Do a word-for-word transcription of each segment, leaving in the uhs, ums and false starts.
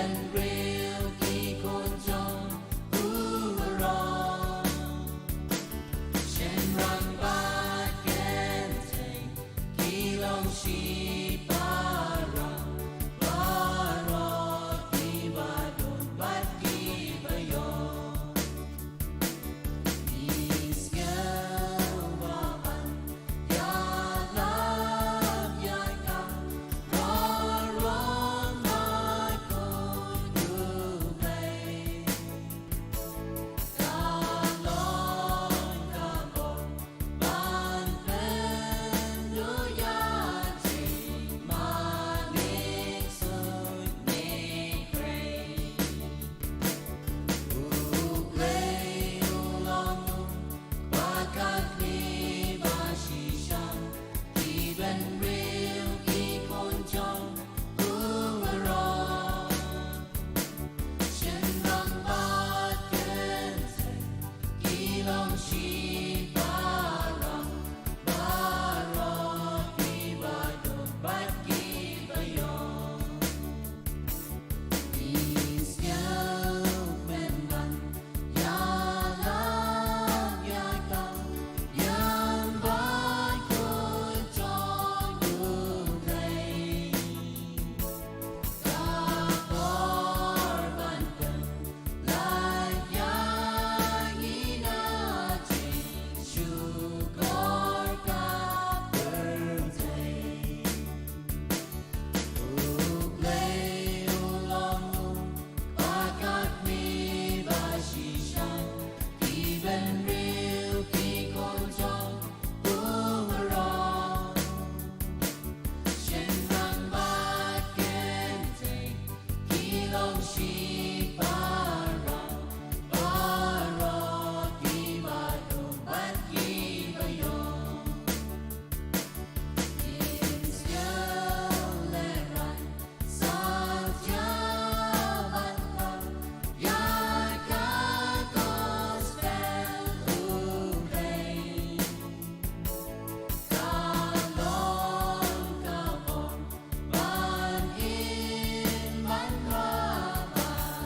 Briew ki khun jong u baroh, shynrang bad kynthei, ki longshipara, baroh kiba don bad kiba ïong. Ngi sngew ba ban ïalap ïaikam, rong bad khuid U Blei. Ka long ka bor ban pynduh ïa ki, ma ngi suid ngi khrei. U Blei u long u ba khot ngi ba shisha, ki bynriew ki khun jong u baroh. Shynrang bad kynthei, ki longshipara, baroh kiba don bad kiba ïong. Ngi sngew pynban ïalap ïaikam, ïam bad khuid jong U Blei. Ka bor ban pynlait ïa ngi na jingshukor ka pyrthei. U Blei u long u ba khot ngi ba shisha, ki bynriew ki khun jong u baroh. Shynrang bad kynthei, ki longshipara, baroh kiba don bad kiba ïong. Ngin sngewlehraiñ satia ban pynïaid ka gospel U Blei. Ka long ka bor ban im ban kha bad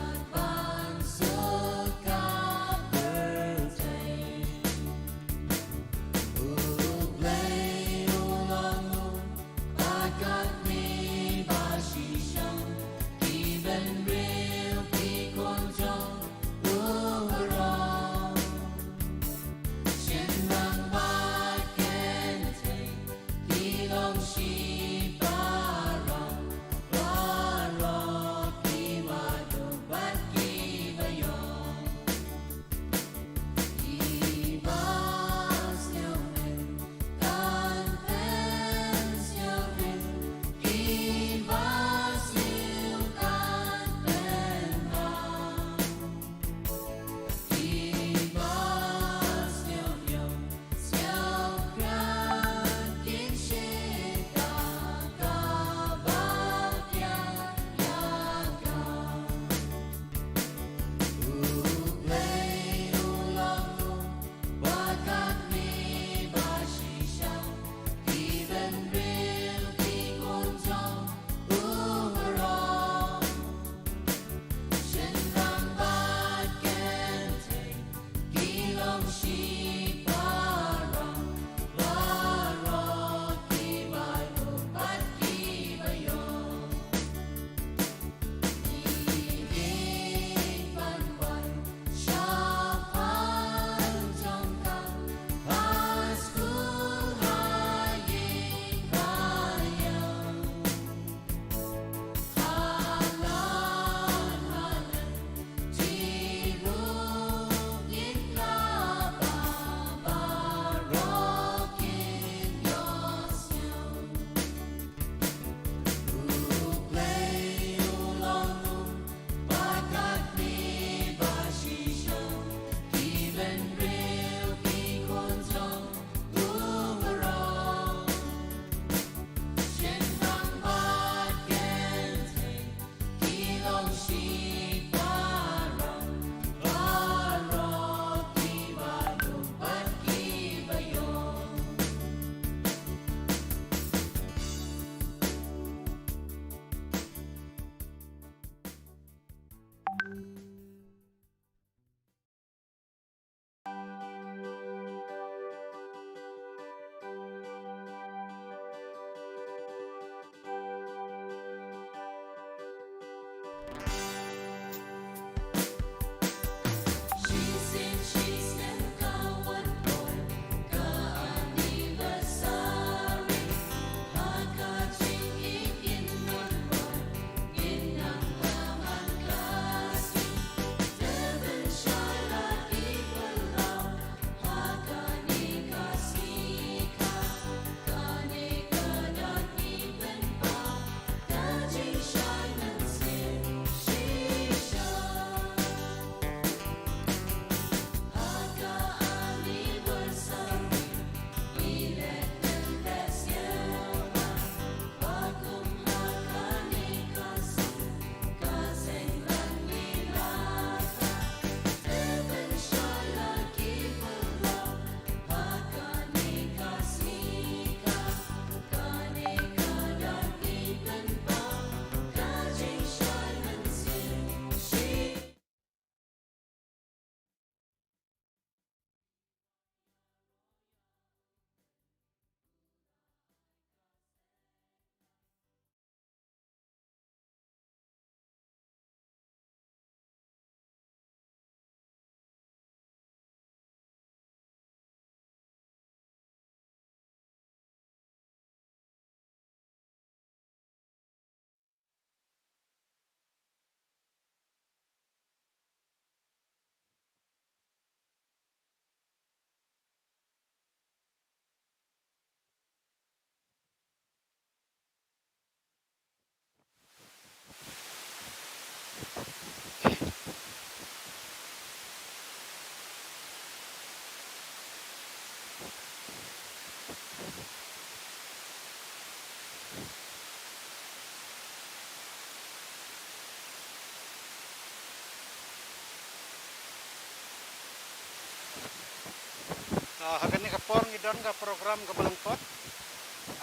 To, ha kane ka por ngi don ka program kaba lyngkot,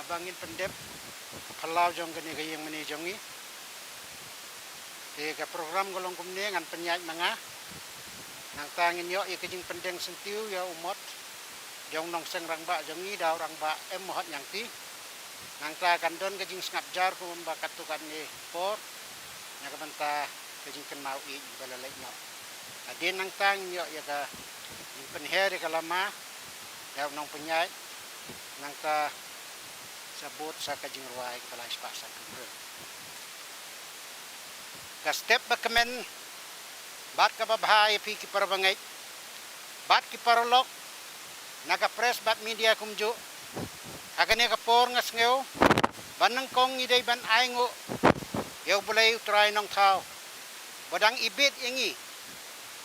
haba ngin pyndep ka phyllaw jong kane ka ïing mane jong ngi. Te ka program ka long kumne, ngan pynïaid ma nga. Nangta ngin ïoh ïa ka jingpyndeng syntiew ïa u mot jong u nongseng rangbah jong ngi, da u rangbah M Mohot Ñiangti. Nangta kan don ka jingsngap jar kumba katto katne por, na ka bynta ka jingkynmaw ïa i ba la leit noh. Hadien nangta ngin ïoh ïa ka jingpynher ïa ka lama da u nongpynïaid, nangta sa bud sa ka jingrwai kaba lai spah sanphew. Ka step ba kmen bad kaba bha ïa phi ki parabangeit bad ki paralok na ka press bad media kumjuh, ha kane ka por nga sngew ba nyngkong ngi dei ban ainguh ïa U Blei U Trai Nongthaw ba dang ibit ïa ngi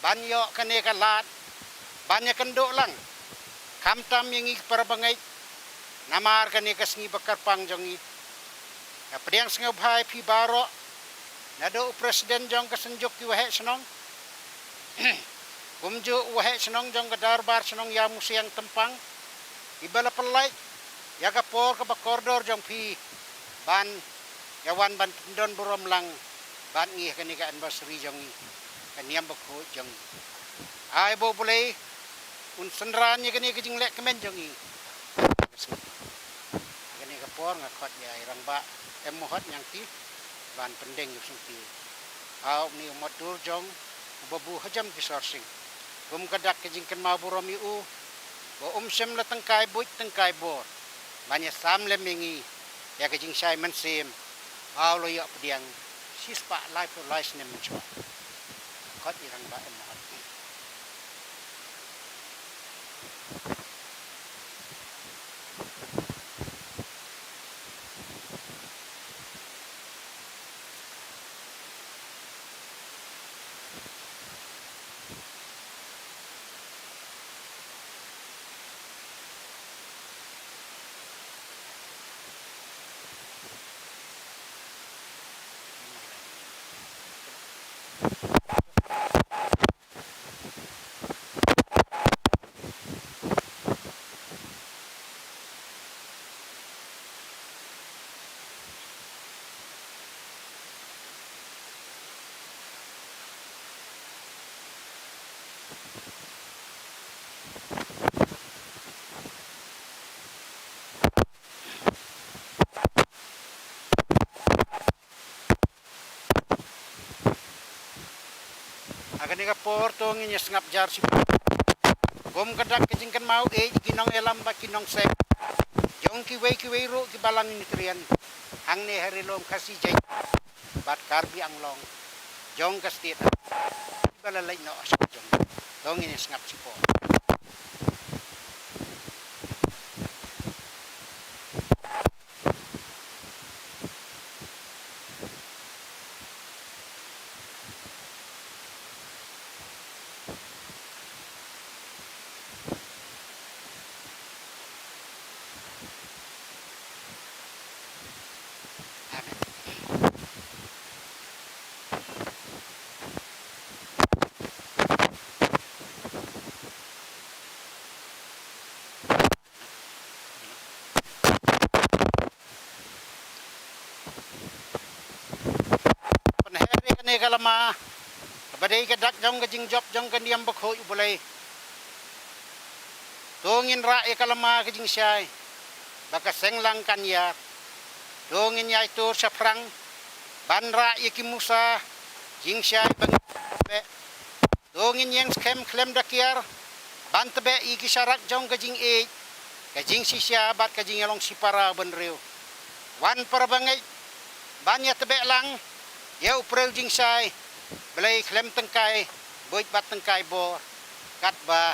ban ïoh kane ka lad ban ïakynduh lang, khamtam ïa ngi ki parabangeit, namar kane ka sngi ba kyrpang jong ngi. Nga pdiang sngewbha ïa phi baroh, naduh u president jong ka Synjuk ki Waheh Shnong, kumjuh u Waheh Shnong jong ka Dorbar Shnong Ïawmusiang Tympang, iba la pynlait ïa ka por kaba kordor jong phi ban ïa wan ban pyndon burom lang bad ngi ha kane ka anniversary jong ngi, ka niam bakhuid jong ngi. Ai ba U Blei un synran ïa kane ka jingleh kmen jong ngi. Ha kane ka por nga khot ïa i Rangbah M Mohot Ñiangti ban pyndeng ïa u syntiew. Ha une u mot dur jong u Babu Hajem Kishore Singh, kum ka dak ka jingkynmaw burom ïa u ba um shym la tyngkai buit tyngkai bor ban ïasam lem ïa ngi ïa ka jingshai mynsiem ba u la ïoh pdiang shispah laiphew lai snem mynshuwa. Khot i Rangbah M Mohot. Ha kane ka por to ngin ïa sngap jar shibun. Kum ka dak ka jingkynmaw ïa ki nongïalam bad ki nongseng jong kiwei kiwei ruh ki balang Unitarian hangne ha Ri Lum Khasi Jaintia bad Karbi Anglong jong ka state ba la leit noh sha jong. To ngin ïa sngap shibun. Pynher ïa kane ka lama kaba dei ka dak jong ka jingjop jong ka niam bakhuid U Blei. To ngin rah ïa ka lama ka jingshai ba ka seng lang kan ïar. To ngin ïai tur shaphrang ban rah ïa ki musa jingshai ba ngin beh. To ngin ïeng skhem khlem da kiar ban tbeh ïa ki sharak jong ka jingïeit, ka jingshisha bad ka jingïalong shipara bynriew. Wan parabangeit ban ïa tbeh lang ïa u briew jingshai Blei khlem tyngkai buit bad tyngkai bor katba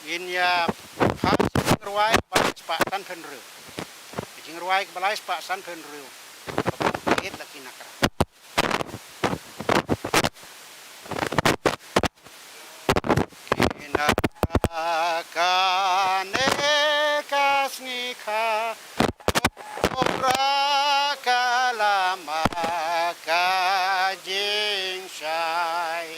Ngin ïa phah jingrwai ba lai spah san phew hynriew. Jingrwai ba lai spah san phew hynriew. Ba peit la ki nakra. Ki nakra kane ka sngi kha, Ora ka la maka jingshai.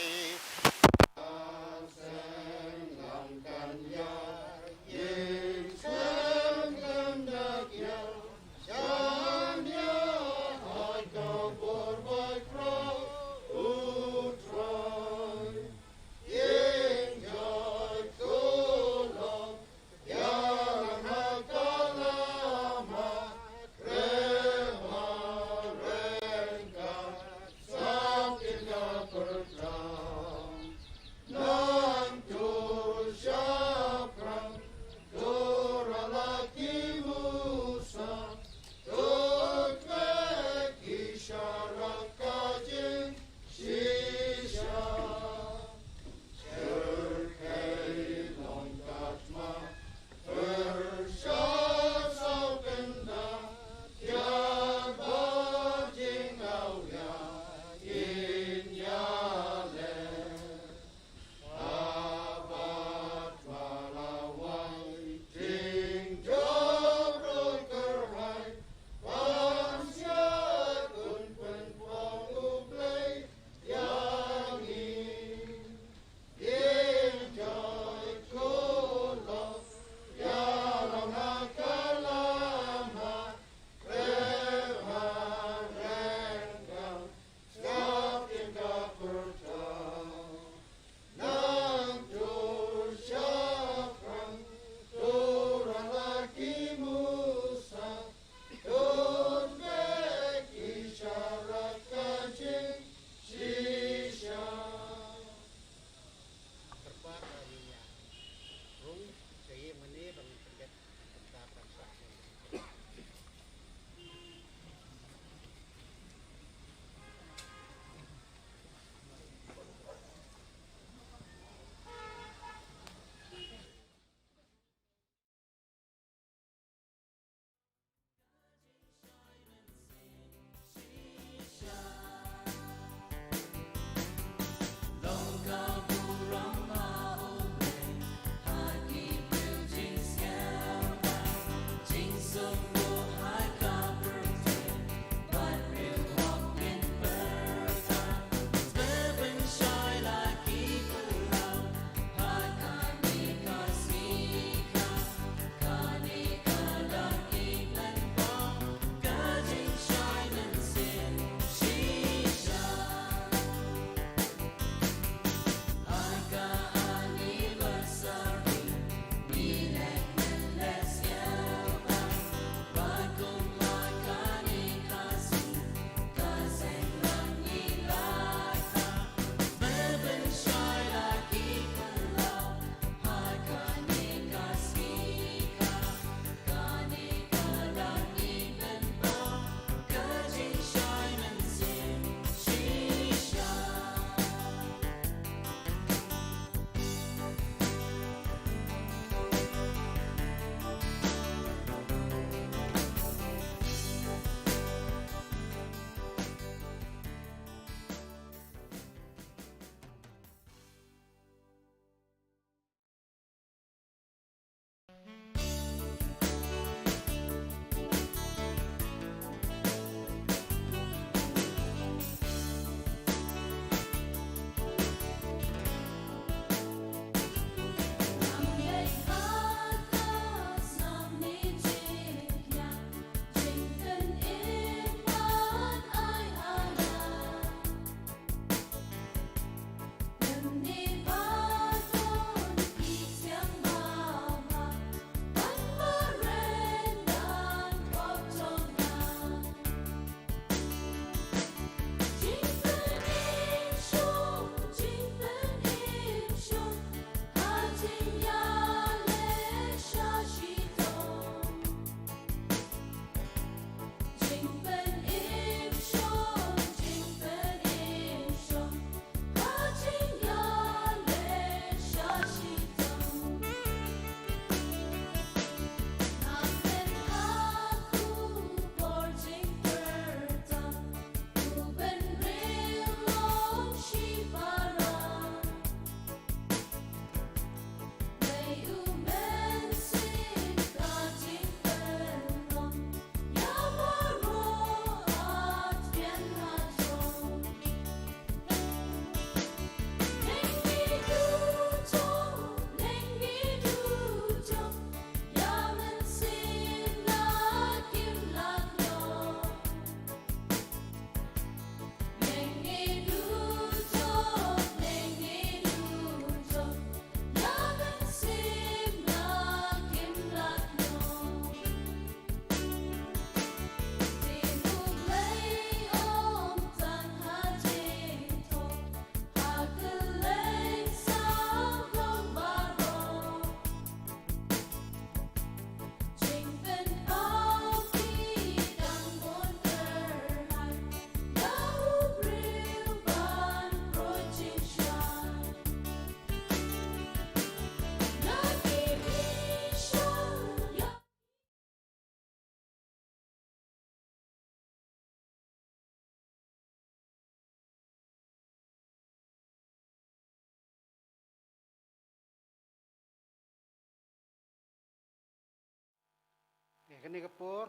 Kane ka por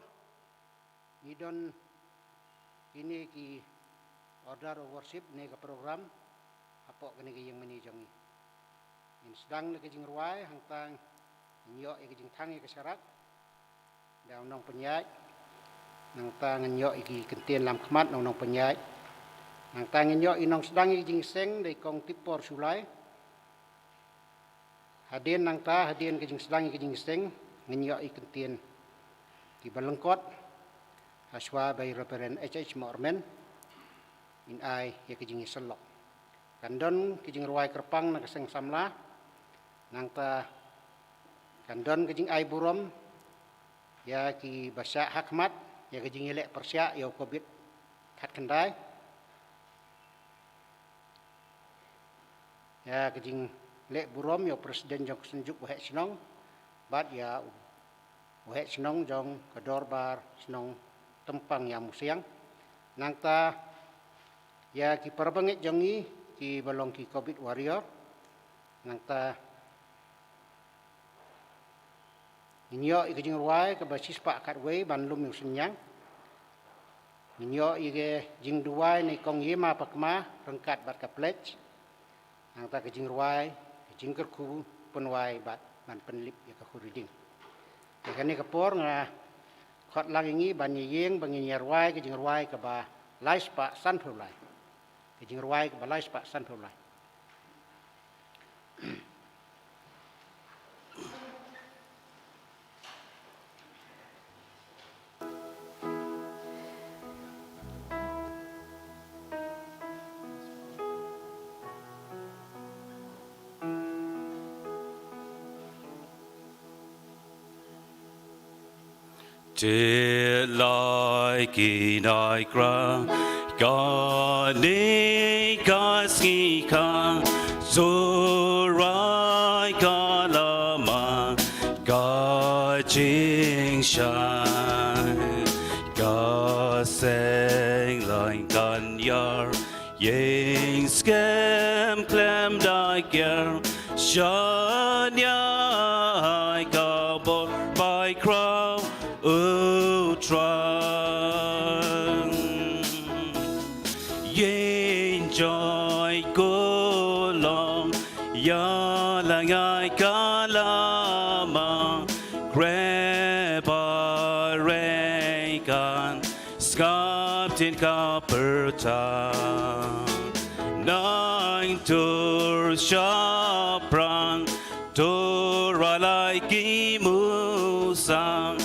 ngi don kine ki order of worship ne ka program hapoh kane ka ïing mane jong ngi. Ngin sdang da ka jingrwai, hangta ngin ïoh ïa ka jingthang ïa ka sharak da u nongpynïaid. Nangta ngin ïoh ïa ki kyntien lam khmat na u nongpynïaid. Nangta ngin ïoh ïa u nongsdang ïa ka jingïaseng da i Kong Tipor Shullai. Hadien nangta, hadien ka jingsdang ïa ka jingïaseng, ngin ïoh ïa ki kyntien kiba lyngkot hashwa ba i Reverend H H Mohrmen in ai ïa ka jingïasyllok. Kan don ka jingrwai kyrpang na ka seng samla. Nangta kan don ka jingai burom ïa kiba shah ha khmat ïa ka jingïaleh pyrshah ïa u Covid khatkhyndai. Ïa ka jingleh burom ïa u President jong ka Synjuk Waheh Shnong bad ïa u Waheh Shnong jong ka Dorbar Shnong Tympang Ïamusiang. Nangta ïa ki parabangeit jong ngi kiba long ki Covid warrior. Nangta ngin ïoh ïa ka jingrwai kaba shispah khatwei ban lum ïa u synñiang. Ngin ïoh ïa ka jingduwai na i Kong Yema Pakma ryngkat bad ka pledge. Nangta ka jingrwai, ka jingkyrkhu pynwai bad ban pynlip ïa ka khuri ding. Ïa kane ka por nga khot lang ïa ngi ban ïa ïeng ba ngin ïa rwai ka jingrwai kaba lai spah sanphew lai. Ka jingrwai kaba lai spah sanphew lai. Te lai ki nai kra, ka ni ka sngi ka, zurai ka lama, ka jing shai, ka seng lain kan yar, ïing skhem klem da ker, shaniah ka bor bai kraw u Trai. Ïing joi ko long, ïa la ngai ka lama, kre ba rei kan, sngap tin ka pyrta. Nang tur shaphrang, tur alai ki musang,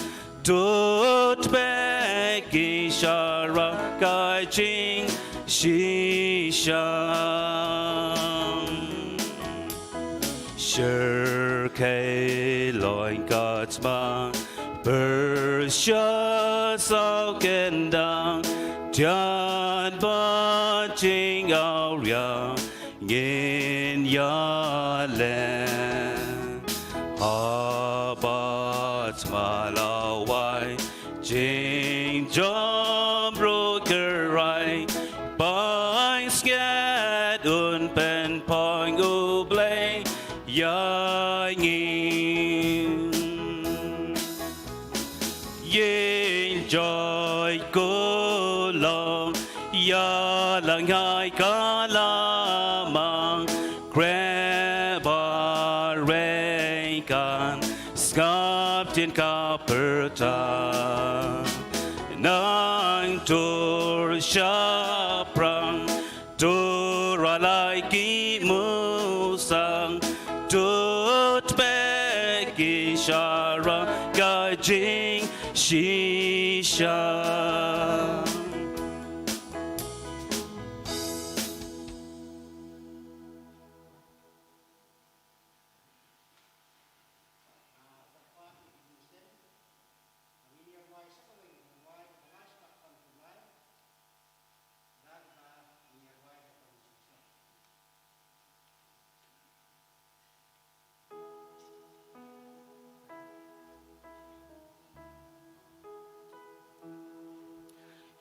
tut pek ki sharak ka jing shisha. Sher kei loin ka tma, pyrshah saw kendang, tian ba jing awria, ngin ïaleh. Haba tma lawai, jing jam briew kyrhai, bai sngewthuh un pynphai U Blei ïa ngi. Ïing joi ko long, ïa la ngai ka lama, kre ba rei kan, sngap tin ka pyrta. Nang tur shaphrang, tur alai ki musang, tut pek ki sharak ka jing shisha.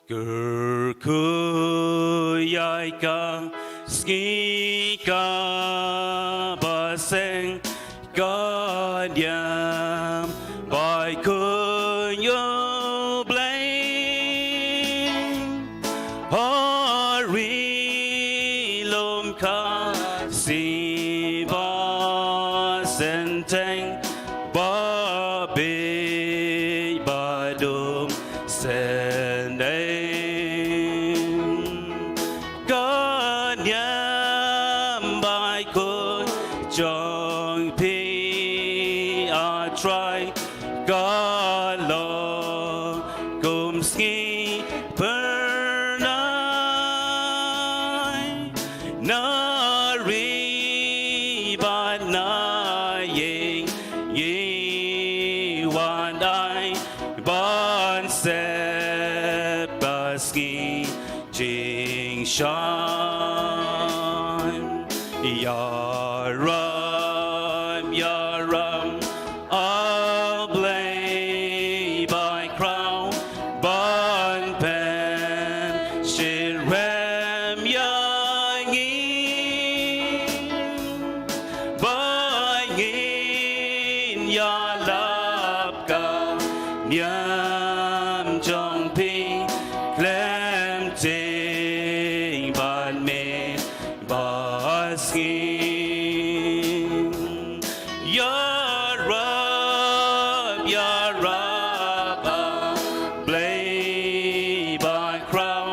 Kyrkhu ïa ka sngi kaba seng, ka niam bai khun ïa Ka siva senteng ba bit ba dum senteng. Ka niam bai kut jong phi a Trai, ka long kum sngi phyrnai. Na ri bad na ïing, ngi wan ai ban sep ba sngi jingshan. Ïarap, ïarap, A Blei bakhraw, ban pynshitrhem ïa ngi. Ba ngin ïalap ka niam jong phi khlem jing bad miet bad sngi. Ïarap, ïarap, A Blei bakhraw,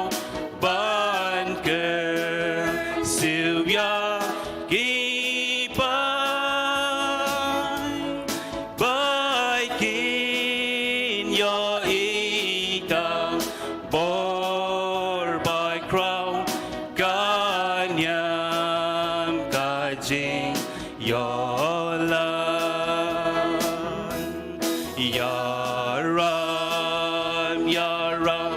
ban kyrsiew ïa ki paid, ba kin ïohi ka bor bakhraw, ka niam ka jingïoh lad. Ïarap, ïarap,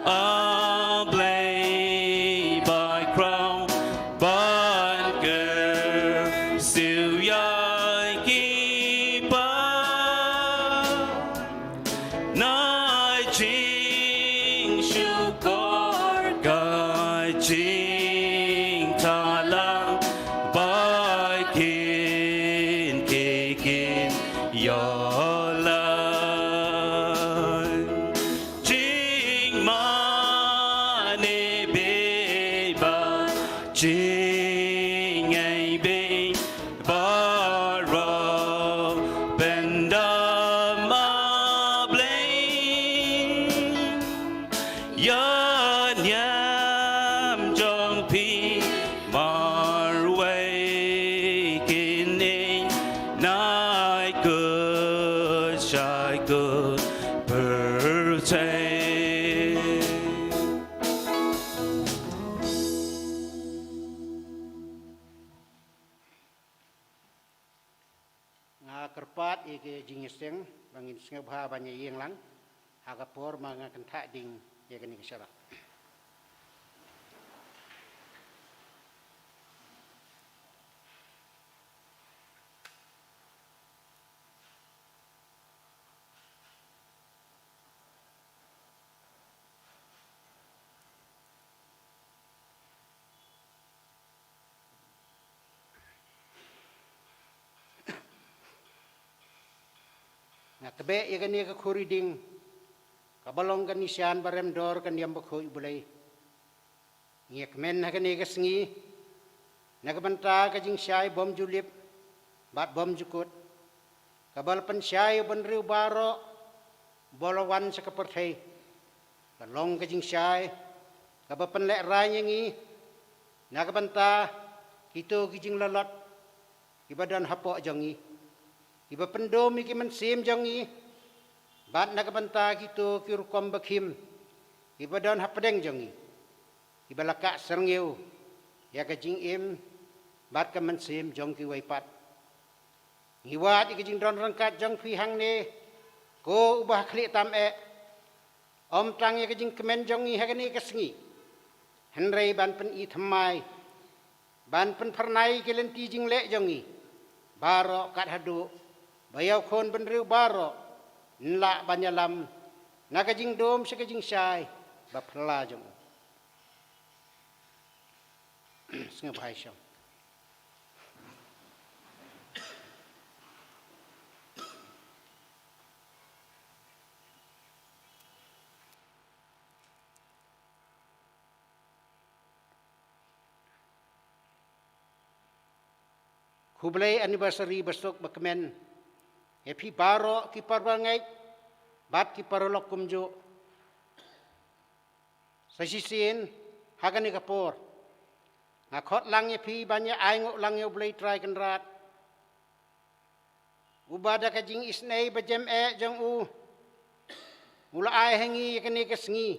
A Blei bakhraw, ban kyrsiew ïa ki paid. Na jingshukor ka jingthala, ba kin, ki kin ïoh lad. Jingmane beit bad jingaiei beit baroh, pyndam, A Blei, ïa niam jong phi marwei kine, nai kut shai kut pyrthei. Nga kyrpad ïa ka jingïaseng ba ngin sngewbha ban ïa ïeng lang ha ka por ba nga kynthah ding ïa kane ka sharak. Nga tbeh ïa kane ka khuri ding kaba long ka nishan ba rem dor ka niam bakhuid U Blei. Ngi ïa kmen ha kane ka sngi na ka bynta ka jingshai bym ju lip bad bym ju kut, kaba la pynshai u bynriew baroh ba la wan sha ka pyrthei. Ka long ka jingshai kaba pynlehrain ïa ngi na ka bynta kito ki jinglalot kiba don hapoh jong ngi, kiba pyndum ïa ki mynsiem jong ngi, bad na ka bynta kito ki rukom bakhim kiba don hapdeng jong ngi, kiba la kah syrngiew ïa ka jingim bad ka mynsiem jong kiwei pat. Ngi wad ïa ka jingdon ryngkat jong phi hangne, ko uba ha khlieh tam eh, ym tang ïa ka jingkmen jong ngi ha kane ka sngi, hynrei ban pyni thymmai, ban pynphyrnai ïa ki lynti jingleh jong ngi baroh, kat haduh ba ïa u khun bynriew baroh yn lah ban ïalam na ka jingdum sha ka jingshai ba phylla jong u. Sngewbha ïa shong. Khublei anniversary basuk bakmen ïa phi baroh ki parabangeit bad ki paralok kumjuh. Sa shisien ha kane ka por nga khot lang ïa phi ban ïa ainguh lang ïa U Blei Trai Kynrad, uba da ka jingisynei bajem eh jong u, u la ai ha ngi ïa kane ka sngi,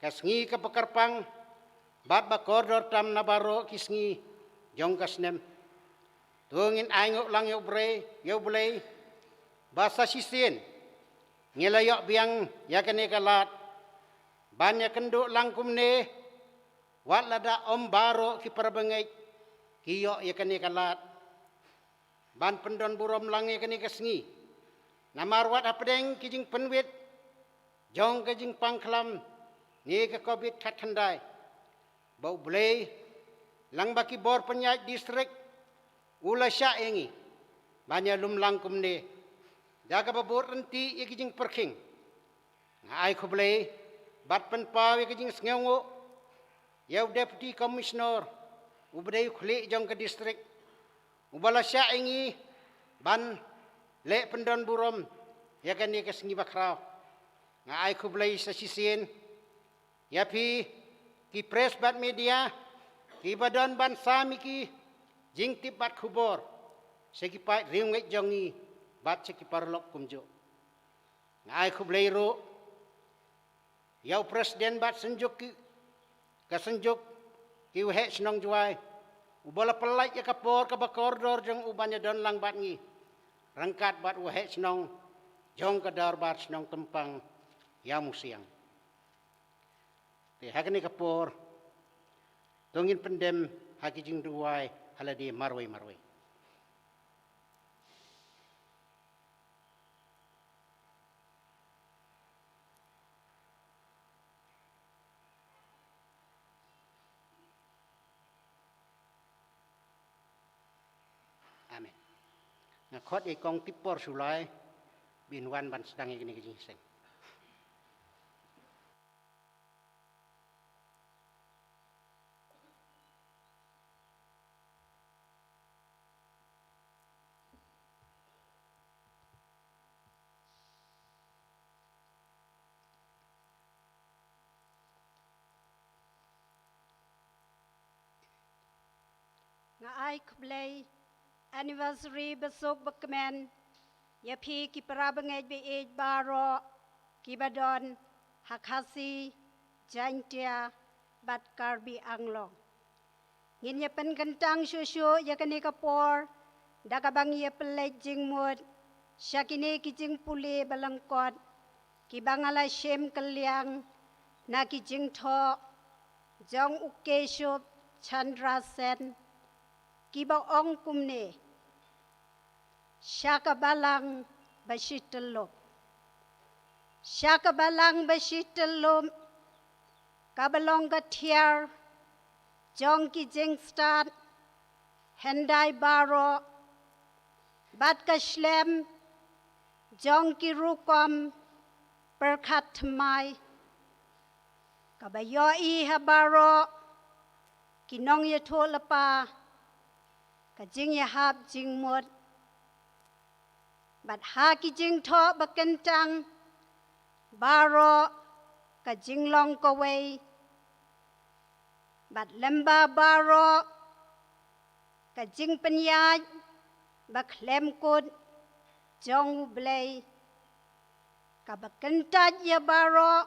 ka sngi kaba kyrpang bad ba kordor tam na baroh ki sngi jong ka snem. To ngin ainguh lang ïa U Blei, ïa U Blei ba sa shisien ngi la ïoh biang ïa kane ka lad ban ïakynduh lang kumne, wat lada ym baroh ki parabangeit ki ïoh ïa kane ka lad ban pyndon burom lang ïa kane ka sngi. Namar wat hapdeng ki jingpynwit jong ka jingpang khlam ne ka covid khatkhyndai, ba U Blei lang ba ki bor pynïaid district u la shah ïa ngi ban ïalum lang kumne da kaba bud ryntih ïa ki jingpyrkhing. Nga ai khublei bad pynpaw ïa ka jingsngewnguh ïa u Deputy Commissioner uba dei u khlieh jong ka district, uba la shah ïa ngi ban leh pyndon burom ïa kane ka sngi bakhraw. Nga ai khublei sa shisien ïa phi ki press bad media kiba don ban sam ïa ki jingtip bad khubor sha ki paid riewngeit jong ngi bad sha ki paralok kumjuh. Nga ai khublei ruh ïa u President bad Synjuk ki, ka Synjuk ki Waheh Shnong Jowai, uba la pyllait ïa ka por kaba kordor jong u ban ïadon lang bad ngi ryngkat bad u Waheh Shnong jong ka Dorbar Shnong Tympang Ïawmusiang. Te ha kane ka por to ngin pyndem ha ki jingduwai ha lade marwei marwei. Amen. Nga khot ïa i Kong Tipor Shullai ban wan ban sdang ïa kane ka jingseng. Nga ai khublei anniversary basuk bakmen ïa phi ki parabangeit baieit baroh kiba don ha Khasi, Jaiñtia bad Karbi Anglong. Ngin ïa pynkyntang shuh shuh ïa kane ka por da kaba ngi ïa pynleit jingmut sha kine ki jingpule ba lyngkot kiba nga la shim kylliang na ki jingthoh jong u Keshup Chandra Sen kiba ong kumne: Sha ka balang ba shi tyllup, sha ka balang ba shi tyllup, kaba long ka thiar jong ki jingstad hyndai baroh bad ka shlem jong ki rukom pyrkhat thymmai, kaba ïohi ha baroh ki nongïathuhlypa ka jingïahap jingmut. Bad ha ki jingthoh ba kyntang baroh ka jinglong kawei, bad lyngba baroh ka jingpynïaid ba khlem kut jong U Blei, kaba kyntait ïa baroh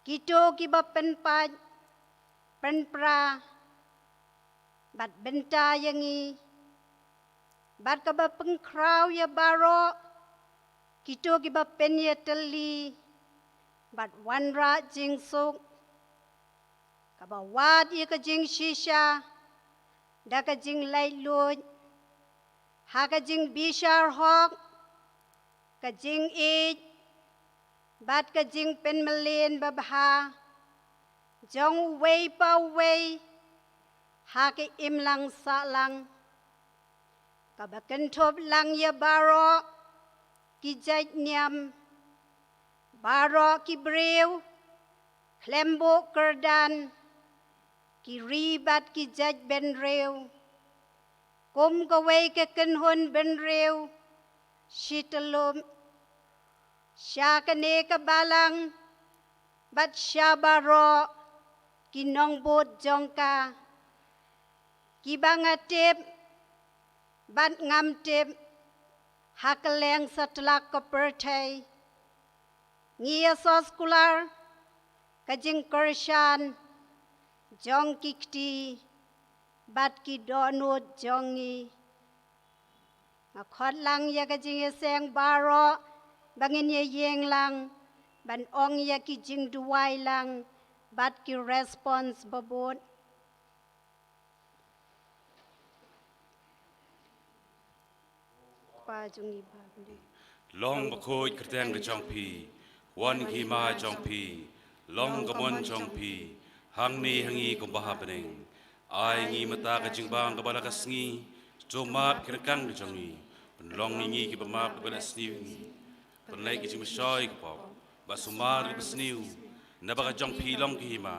kito kiba pynpait pynpra bad bynta ïa ngi, bad kaba pynkhraw ïa baroh kito kiba pynïatylli bad wanrah jingsuk, kaba wad ïa ka jingshisha da ka jinglaitluid ha ka jingbishar hok, ka jingïeit bad ka jingpynmlien babha jong uwei pa uwei ha ka imlang sahlang, kaba kynthup lang ïa baroh ki jait niam, baroh ki briew khlem buh kyrdan, ki ri bad ki jait bynriew, Kum kawei ka kynhun bynriew shi tyllup, sha kane ka balang bad sha baroh ki nongbud jong ka, kiba nga tip bad ngam tip ha kylleng satlak ka pyrthei. Ngi ïa soskular ka jingkyrshan jong ki kti bad ki dohnud jong ngi. Nga khot lang ïa ka jingïaseng baroh ba ngin ïa ïeng lang ban ong ïa ki jingduwai lang bad ki response babud. Kpa jong ngi ba bynta. Long bakhuid kyrteng ka jong phi, wan ka hima jong phi, long ka mon jong phi, hangne ha ngi kumba ha bneng. Ai ngi mynta ka jingbam kaba la ka sngi, to map ki ryngkang ka jong ngi, pynlong ïa ngi kiba map kaba la sniew ïa ngi. Pynleit ka jingmynsiem ka pop, ba sumar kaba sniew, naba ka jong phi long ka hima,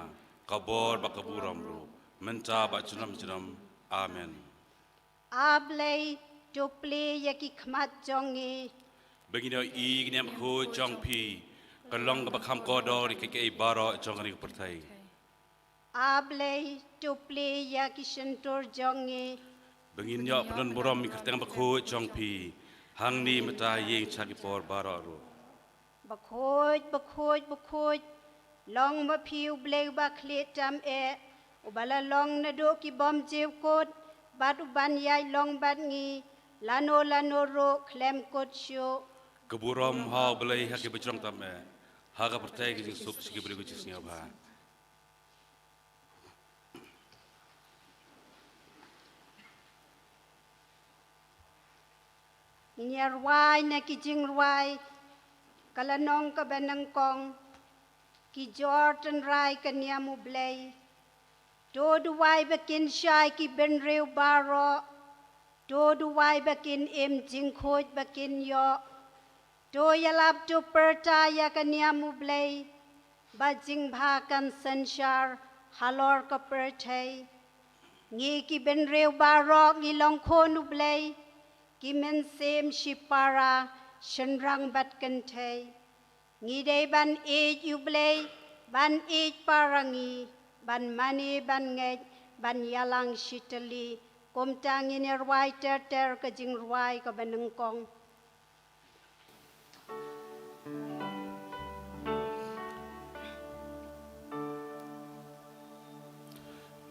ka bor bad ka burom ruh, mynta bad junom junom. Amen. A Blei, to plie ïa ki khmat jong ngi. Ba ngin ïohi ka niam bakhuid jong phi, ka long kaba kham kordor ïa kiei kiei baroh jong kane ka pyrthei. A Blei, to plie ïa ki shyntur jong ngi. Ba ngin ïoh pyndon burom ïa ka kyrteng bakhuid jong phi, hangne mynta ïeng sha ki por baroh ruh. Bakhuid, bakhuid, bakhuid, long ma phi U Blei uba khlieh tam eh, uba la long naduh ki bym jukut, bad uban ïaid long bad ngi lano lano ruh khlem kut shuh. Ka burom ha U Blei ha kiba jrong tam eh, ha ka pyrthei ka jingsuk sha ki briew ka jingsngewbha. Ngin ïa rwai na ki jingrwai ka lynnong kaba nyngkong, ki jor tynrai ka niam U Blei. To duwai ba kin shai ki bynriew baroh, to duwai ba kin im jingkhuid ba kin ïoh. To ïalap to pyrta ïa ka niam U Blei, ba jingbha kan synshar halor ka pyrthei. Ngi ki bynriew baroh ngi long khun U Blei, ki mynsiem shipara shynrang bad kynthei. Ngi dei ban ïeit ïa U Blei, ban ïeit para ngi, ban mane ban ngeit, ban ïalang shitylli. Kumta ngin ïa rwai ter ter ka jingrwai kaba nyngkong.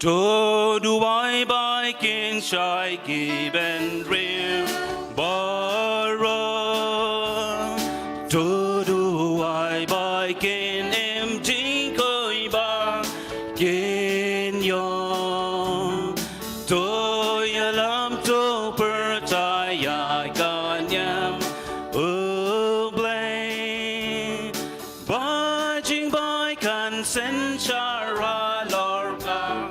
To duwai ba kin shai ki bynriew baroh. To duwai ba kin im jingkhuid ba kin ïoh. To ïalap to pyrta ïa ka niam U Blei. Ba jingbatai kan synshar halor ka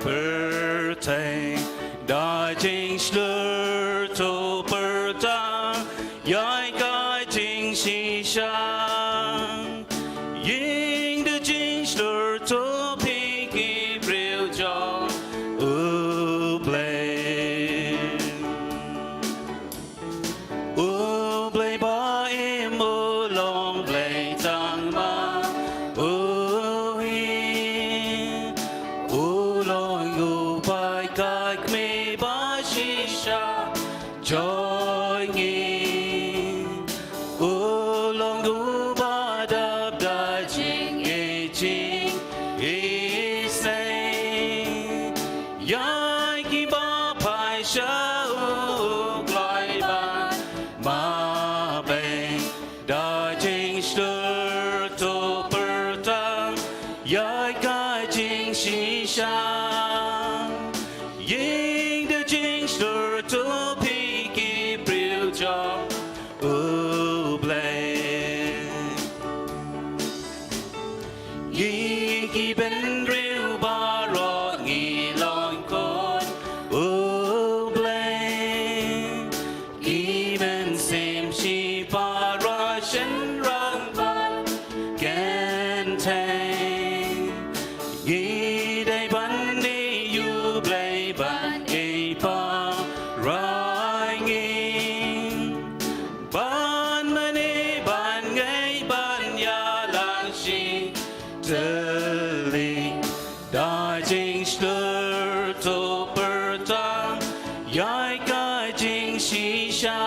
pyrthei. Da jingshlur to pyrta ïa ka jingshisha. Ïing da jingshlur to phi ki briew jong U Blei. U Blei ba im u long Blei tang ma u hi. U long u paid ka kmie ba shisha jong ngi. U long uba dap da jingïeit jingïeit. Ïa kiba phai sha u kloi ban map beiñ da jingshlur to pyrta ïa ka jingshisha. Ïing da jingshlur to phi ki briew jong U Blei. Ngi ki bynriew baroh ngi long khun U Blei. Ki mynsiem shipara shynrang bad kynthei. Ngi dei ban ïeit ïa U Blei ban To pyrta ïa ka jingshisha,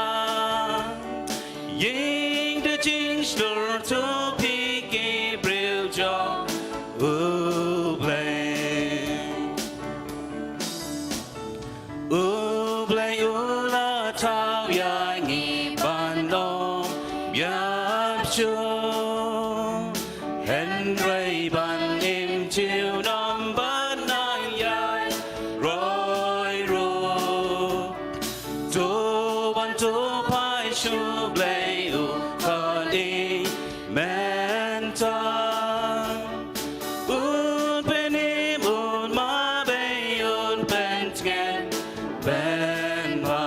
ïing da jingshlur to phi ki briew jong U Blei. U Blei u la thaw ïa ngi ban ym ïap shuh, hynrei ban im junom ban nang ïai roi ruh. To ban to phai sha U Blei u khot ïa ngi mynta. Un pynim, un map bad un pyntngen, pynbha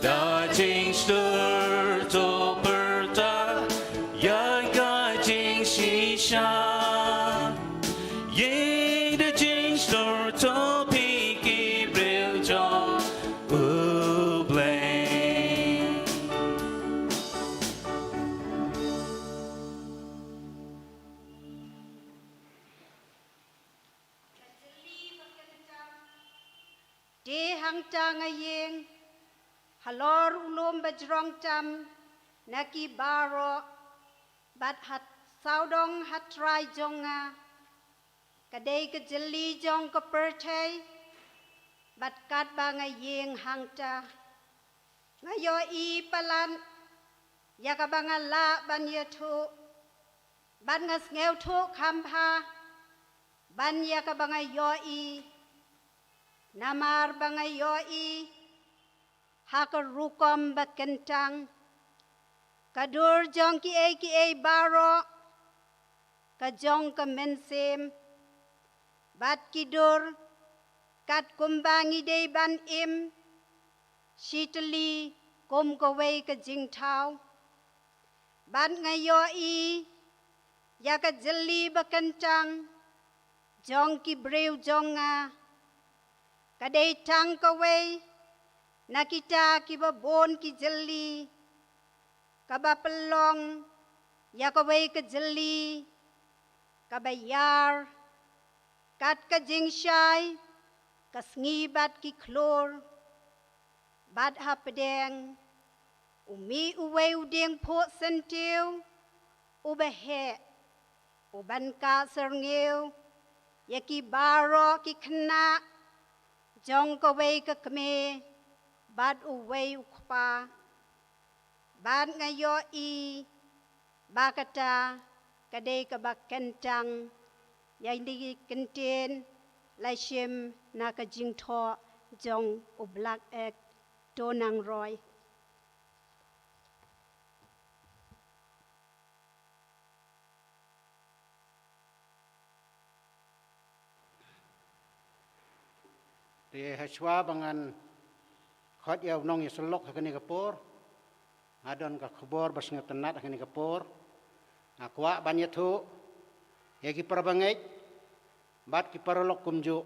da jingshlur. To pyrta ïa ka jingshisha, ïing da jingshlur to phi ki briew jong U Blei. Te hangta nga ïeng halor u lum ba jrong tam na ki baroh, bad ha sawdong ha trai jong nga, ka dei ka jylli jong ka pyrthei, bad katba nga ïeng hangta, nga ïohi palat ïa kaba nga lah ban ïathuh, bad nga sngewthuh kham bha ban ïa kaba nga ïohi, namar ba nga ïohi ha ka rukom ba kyntang, ka dur jong kiei kiei baroh, ka jong ka mynsiem, bad ki dur katkum ba ngi dei ban im shi tylli kum kawei ka jingthaw. Bad nga ïohi ïa ka jylli ba kyntang jong ki briew jong nga, ka dei tang kawei na kita kiba bun ki jylli, kaba pynlong ïa kawei ka jylli kaba ïar, kat ka jingshai, ka sngi bad ki khlur. Bad hapdeng u mih uwei u dieng phuh syntiew uba heh, uban kah syrngiew ïa ki baroh ki khynnah jong kawei ka kmie bad uwei u kpa. Bad nga ïohi ba kata ka dei kaba kyntang ïa kine ki kyntien la shim na ka jingthoh jong u Blak Ek. To nang roi. Te hashwa ba ngan khot ïa u nongïasyllok ha kane ka por, nga don ka khubor ba sngewtynnat ha kane ka por. Nga kwah ban ïathuh ïa ki parabangeit bad ki paralok kumjuh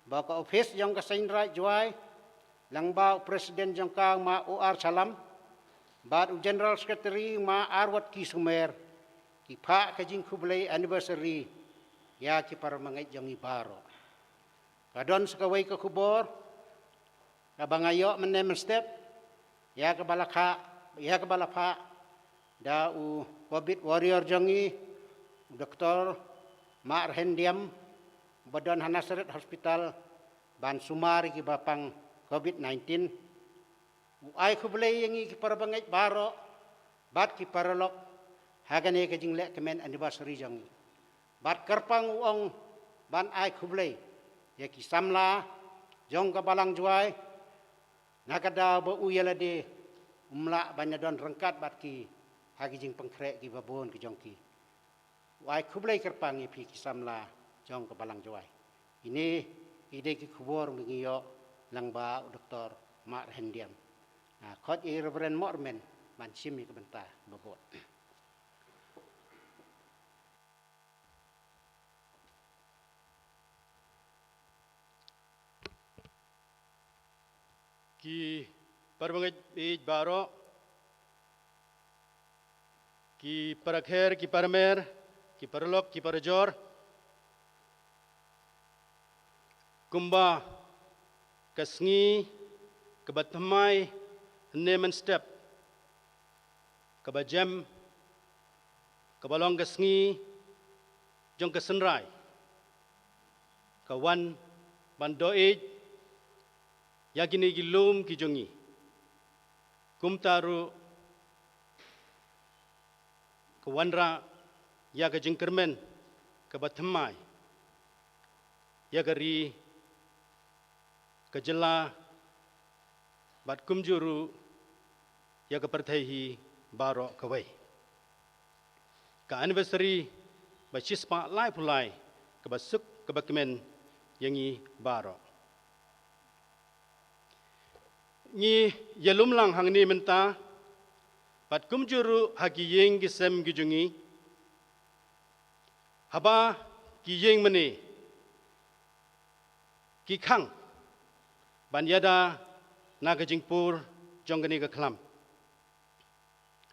ba ka ophis jong ka Seiñ Raij Jowai, lyngba u President jong ka, Ma O R Shallam, bad u General Secretary, Ma Arwat K Sumer, ki phah ka jingkhublei anniversary ïa ki parabangeit jong ngi baroh. Ka don sa kawei ka khubor kaba nga ïoh mynne mynstep, ïa kaba la kha, ïa kaba la phah da u Covid warrior jong ngi, u Doktor Mah Rhen Diam, uba don ha Nasareth Hospital ban sumar ïa kiba pang Covid nineteen. U ai khublei ïa ngi ki parabangeit baroh bad ki paralok ha kane ka jingleh kmen anniversary jong ngi. Bad kyrpang u ong ban ai khublei ïa ki samla jong ka Balang Jowai, na ka daw ba u ïa lade um lah ban ïadon ryngkat bad ki ha ki jingpynkhreh kiba bun ki jong ki. U ai khublei kyrpang ïa phi ki samla jong ka Balang Jowai. Kine ki dei ki khubor ba ngi ïoh lyngba u Doktor Mah Rhen Diam. Ah, khot ïa i Reverend Mohrmen ban shim ïa ka bynta ba bud. Ki parabangeit baroh, ki parakher, ki paramer, ki paralok, ki parajor. Kumba ka sngi kaba thymmai hynne mynstep, kaba jem, kaba long ka sngi jong ka synrai, ka wan ban doh ïeit ïa kine ki lum ki jong ngi. Kumta ruh ka wanrah ïa ka jingkyrmen kaba thymmai ïa ka ri, ka jylla, bad kumjuh ruh ïa ka pyrthei hi baroh kawei. Ka anniversary ba shispah laiphew lai kaba suk kaba kmen ïa ngi baroh. Ngi ïalum lang hangne mynta, bad kumjuh ruh ha ki ïing ki sem ki jong ngi, haba ki ïing mane ki khang ban ïada na ka jingpur jong kane ka khlam.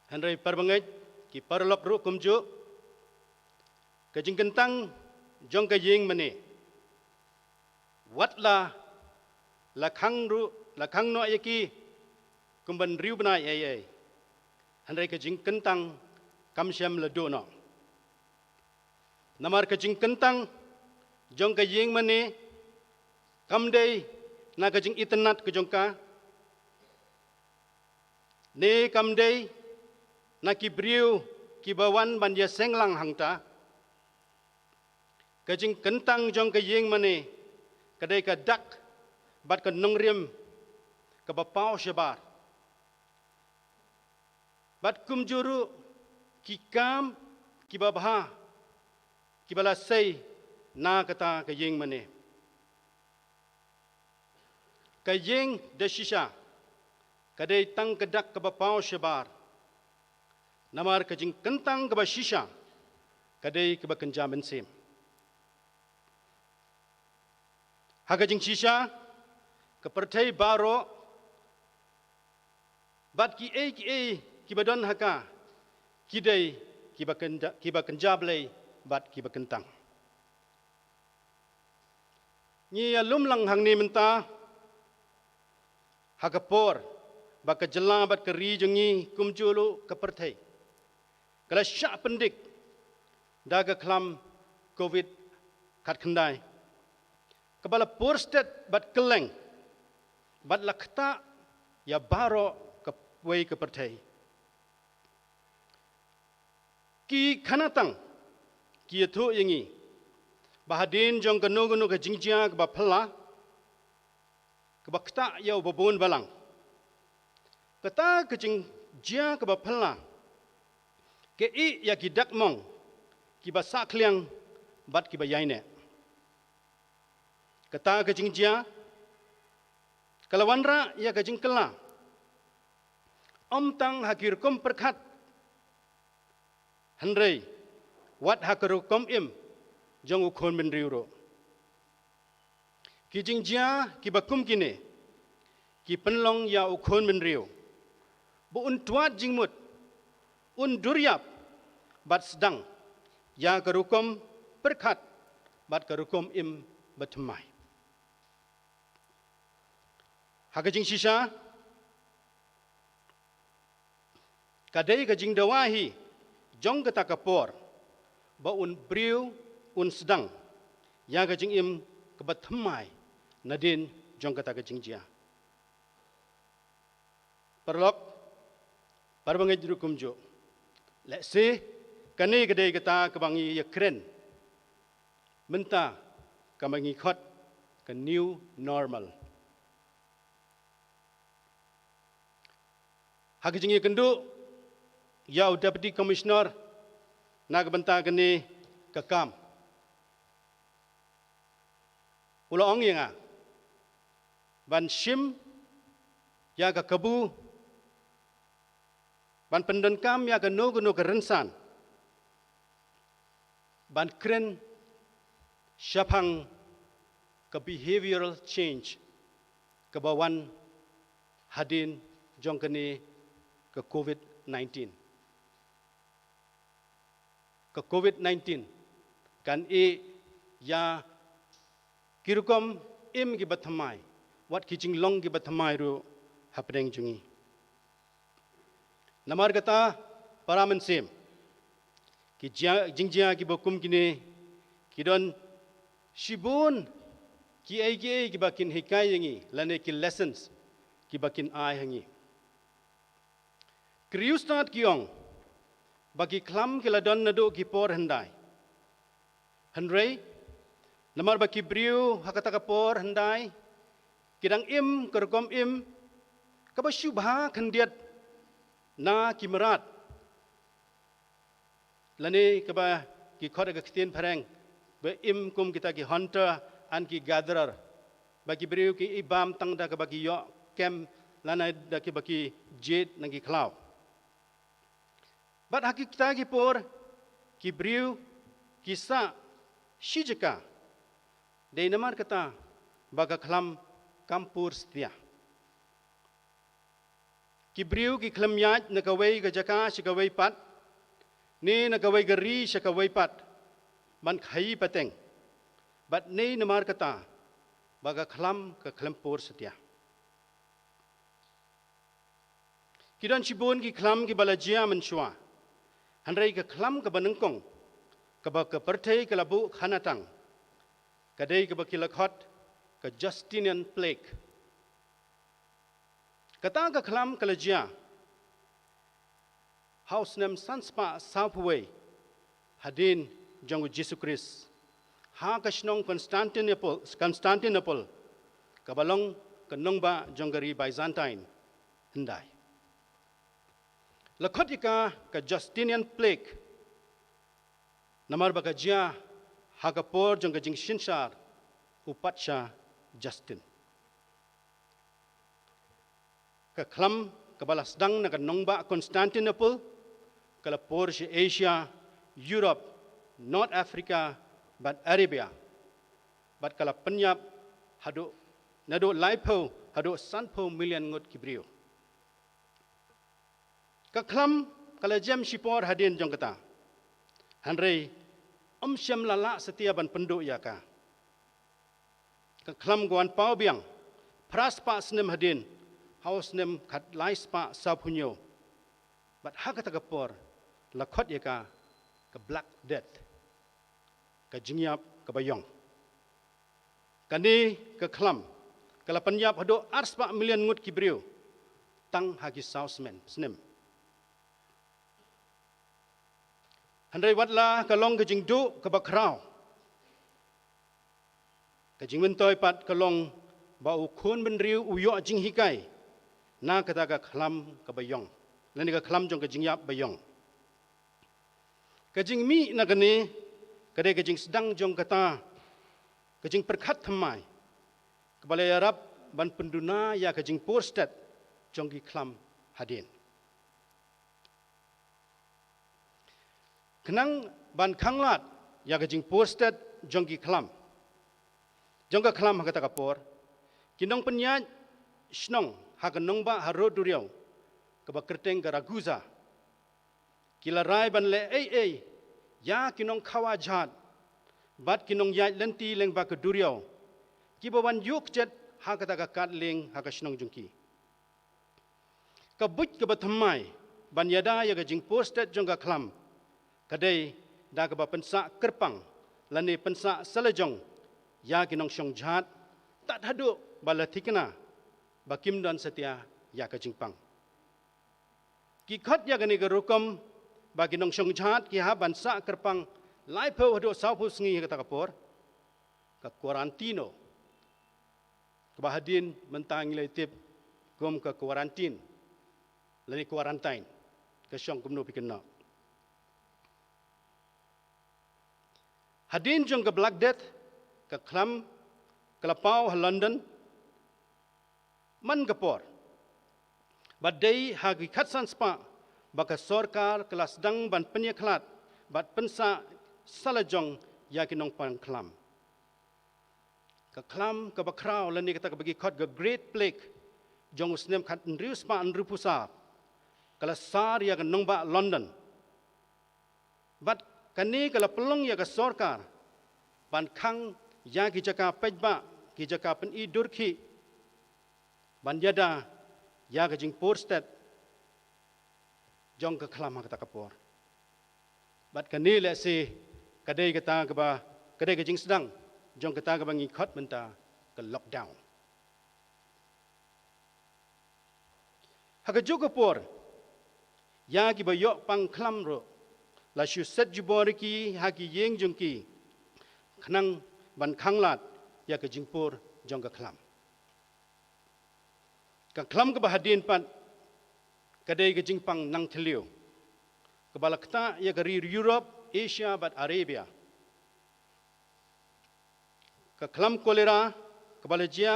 Hynrei parabangeit, ki paralok ruh kumjuh, ka jingkyntang jong ka ïing mane, wat la la khang ruh, la khang noh ïa ki kumban riew bnai ei ei, hynrei ka jingkyntang kam shym la duh noh. Namar ka jingkyntang jong ka ïing mane kam dei na ka jingitynnad ka jong ka, ne kam dei na ki briew kiba wan ban ïaseng lang hangta. Ka jingkyntang jong ka ïing mane ka dei ka dak bad ka nongrim kaba paw shabar, bad kumjuh ruh ki kam kiba bha kiba la sei na kata ka ïing mane. Ka ïing da shisha ka dei tang ka dak kaba paw shabar, namar ka jingkyntang kaba shisha ka dei kaba kynja mynsiem. Ha ka jingshisha, ka pyrthei baroh bad kiei kiei kiba don ha ka, ki dei kiba kynja, kiba kynja Blei bad kiba kyntang. Ngi ïalum lang hangne mynta ha ka por ba ka jylla bad ka ri jong ngi kumjuh ruh ka pyrthei ka la shah pyndik da ka khlam covid khatkhyndai, kaba la pur stet bad kylleng bad la ktah ïa baroh kawei ka pyrthei. Ki khana tang ki ïathuh ïa ngi ba hadien jong kano kano ka jingjia kaba phylla, kaba ktah ïa uba bun balang, kata ka jingjia kaba phylla ka ïeh ïa ki dak mong kiba sahkhliang bad kiba ïaineh. Kata ka jingjia ka la wanrah ïa ka jingkylla ym tang ha ki rukom pyrkhat, hynrei wat ha ka rukom im jong u khun bynriew ruh. Ki jingjia kiba kum kine ki pynlong ïa u khun bynriew ba un twad jingmut, un dur ïap bad sdang ïa ka rukom pyrkhat bad ka rukom im bathymmai. Ha ka jingshisha, ka dei ka jingdawa hi jong kata ka por ba un briew un sdang ïa ka jingim kaba thymmai nadien jong kata ka jingjia. Paralok, parabangeit ruh kumjuh, lehse kane ka dei kata kaba ngi ïakren mynta, kaba ngi khot ka new normal. Ha ka jingïakynduh ïa u Deputy Commissioner na ka bynta kane ka kam, u la ong ïa nga ban shim ïa ka kabu ban pyndonkam ïa kano kano ka rynsan ban kren shaphang ka behavioral change kaba wan hadien jong kane ka covid nineteen. Ka covid nineteen kan ïeh ïa ki rukom im kiba thymmai, wat ki jinglong kiba thymmai ruh hapdeng jong ngi. Namar kata, para mynsiem, ki jia, jingjia kiba kum kine, ki don shibun kiei kiei kiba kin hikai ïa ngi, lane ki lessons kiba kin ai ha ngi. Ki riewstad ki ong ba ki khlam ki la don naduh ki por hyndai. Hynrei namar ba ki briew ha kata ka por hyndai ki dang im ka rukom im kaba shu bha khyndiat na ki mrad, lane kaba ki khot ha ka ktien phareng ba im kum kita ki hunter and ki gatherer, ba ki briew ki ibam tang da kaba ki ïoh kem lane da kaba ki jied na ki khlaw. Bad ha kita ki por ki briew ki sah shi jaka. Dei namar kata ba ka khlam kam pur satia. Ki briew ki khlem ïaid na kawei ka jaka sha kawei pat, ne na kawei ka ri sha kawei pat, ban khaïi pateng. Bad dei namar kata ba ka khlam ka khlem pur satia. Ki don shibun ki khlam kiba la jia mynshuwa. Hynrei ka khlam kaba nyngkong kaba ka pyrthei ka la buh khana tang, ka dei kaba ki la khot ka Justinian Plague. Kata ka khlam ka la jia ha u snem san spah sawphew wei hadien jong u Jisu Khrist, ha ka shnong Constantinople, Constantinople, kaba long ka nongbah jong ka ri Byzantine hyndai. La khot ïa ka ka Justinian Plague, namar ba ka jia ha ka por jong ka jingsynshar u patsha Justin. Ka khlam kaba la sdang na ka nongbah Constantinople ka la pur sha Asia, Europe, North Africa, bad Arabia. Bad ka la pynïap haduh, naduh laiphew haduh sanphew million ngut ki briew. Ka khlam ka la jem shipor hadien jong kata. Hynrei ym shym la lah satia ban pynduh ïa ka. Ka khlam ka wan paw biang phra spah snem hadien, ha u snem khatlai spah sawphew hynñiew. Bad ha kata ka por la khot ïa ka ka Black Death, ka jingïap kaba ïong. Kane ka khlam ka la pynïap haduh ar spah million ngut ki briew tang ha ki saw snem, snem. Hynrei wat la ka long ka jingduh kaba khraw, ka jingmyntoi pat ka long ba u khun bynriew u ïoh jinghikai na kata ka khlam kaba ïong, lane ka khlam jong ka jingïap ba ïong. Ka jingmih na kane ka dei ka jingsdang jong kata ka jingpyrkhat thymmai kaba la ïarap ban pynduna ïa ka jingpur stet jong ki khlam hadien. Khnang ban khanglad ïa ka jingpur stet jong ki khlam, jong ka khlam ha kata ka por, ki nongpynïaid shnong ha ka nongbah harud duriaw kaba kyrteng ka Ragusa, ki la rai ban leh ei ei ïa ki nongkhawa jhat bad ki nongïaid lynti lyngba ka duriaw kiba wan ïuh kjat ha kata ka kad lieng ha ka shnong jong ki. Ka buit kaba thymmai ban ïada ïa ka jingpur stet jong ka khlam ka dei da kaba pynsah kyrpang lane pynsah salajong ïa ki nongshong jhat tad haduh ba la thikna ba kim don satia ïa ka jingpang. Ki khot ïa kane ka rukom ba ki nongshong jhat ki hap ban sah kyrpang laiphew haduh sawphew sngi ha kata ka por, ka quarantino, kaba hadien mynta ngi la tip kum ka quarantine lane quarantine, ka shong kumno phi kynnoh. Hadien jong ka Black Death ka khlam ka la paw ha London man ka por. Bad dei ha ki khatsan spah ba ka sorkar ka la sdang ban pynïakhlad bad pynsah salajong ïa ki nongpang khlam. Ka khlam kaba khraw lane kata kaba ki khot ka Great Plague jong u snem khathynriew spah hynriewphew saw ka la sar ïa ka nongbah London. Bad kane ka la pynlong ïa ka sorkar ban khang ïa ki jaka paidbah ki jaka pyni dur khih ban ïada ïa ka jingpur stet jong ka khlam ha kata ka por. Bad kane lehse ka dei kata kaba, ka dei ka jingsdang jong kata kaba ngi khot mynta ka lockdown. Ha kajuh ka por, ïa kiba ïoh pang khlam ruh, la shu set jubor ïa ki ha ki ïing jong ki, khnang ban khanglad ïa ka jingpur jong ka khlam. Ka khlam kaba hadien pat ka dei ka jingpang nangthliew, kaba la ktah ïa ka ri Europe, Asia bad Arabia. Ka khlam cholera kaba la jia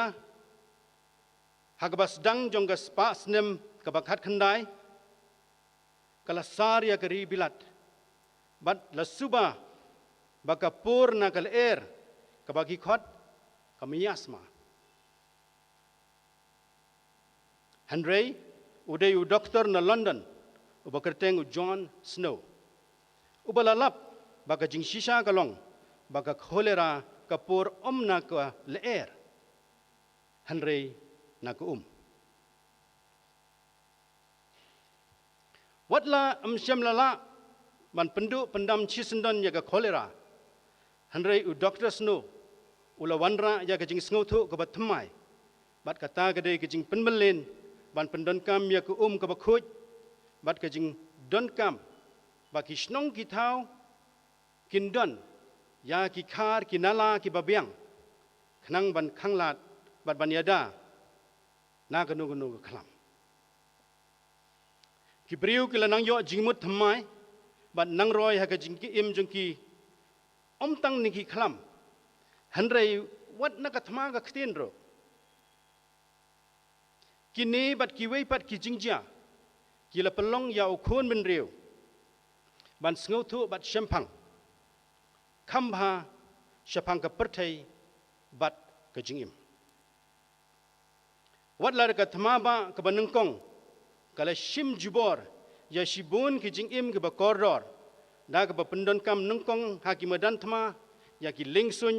ha kaba sdang jong ka spah snem kaba khatkhyndai, ka la sar ïa ka ri Bilat, bad la suba ba ka pur na ka lyer kaba ki khot ka miasma. Hynrei u dei u doktor na London uba kyrteng u John Snow uba la lap ba ka jingshisha ka long ba ka cholera ka pur ym na ka lyer, hynrei na ka um. Wat la ym shym la lah ban pynduh pyndam shisyndon ïa ka cholera, hynrei u doktor Snow u la wanrah ïa ka jingsngewthuh kaba thymmai, bad kata ka dei ka jingpynbeit ban pyndonkam ïa ka um kaba khuid, bad ka jingdonkam ba ki shnong ki thaw kin don ïa ki khar ki nala kiba biang, khnang ban khanglad bad ban ïada na kano kano ka khlam. Ki briew ki la nang ïoh jingmut thymmai bad nang roi ha ka jingim jong ki, ym tang na ki khlam, hynrei wat na ka thma ka ktien ruh. Kine bad kiwei pat ki jingjia ki la pynlong ïa u khun bynriew ban sngewthuh bad shemphang kham bha shaphang ka pyrthei bad ka jingim. Wat la ka thma bah kaba nyngkong ka la shim jubor ïa shibun ki jingim kiba kordor, da kaba pyndonkam nyngkong ha ki madan thma ïa ki liengsuiñ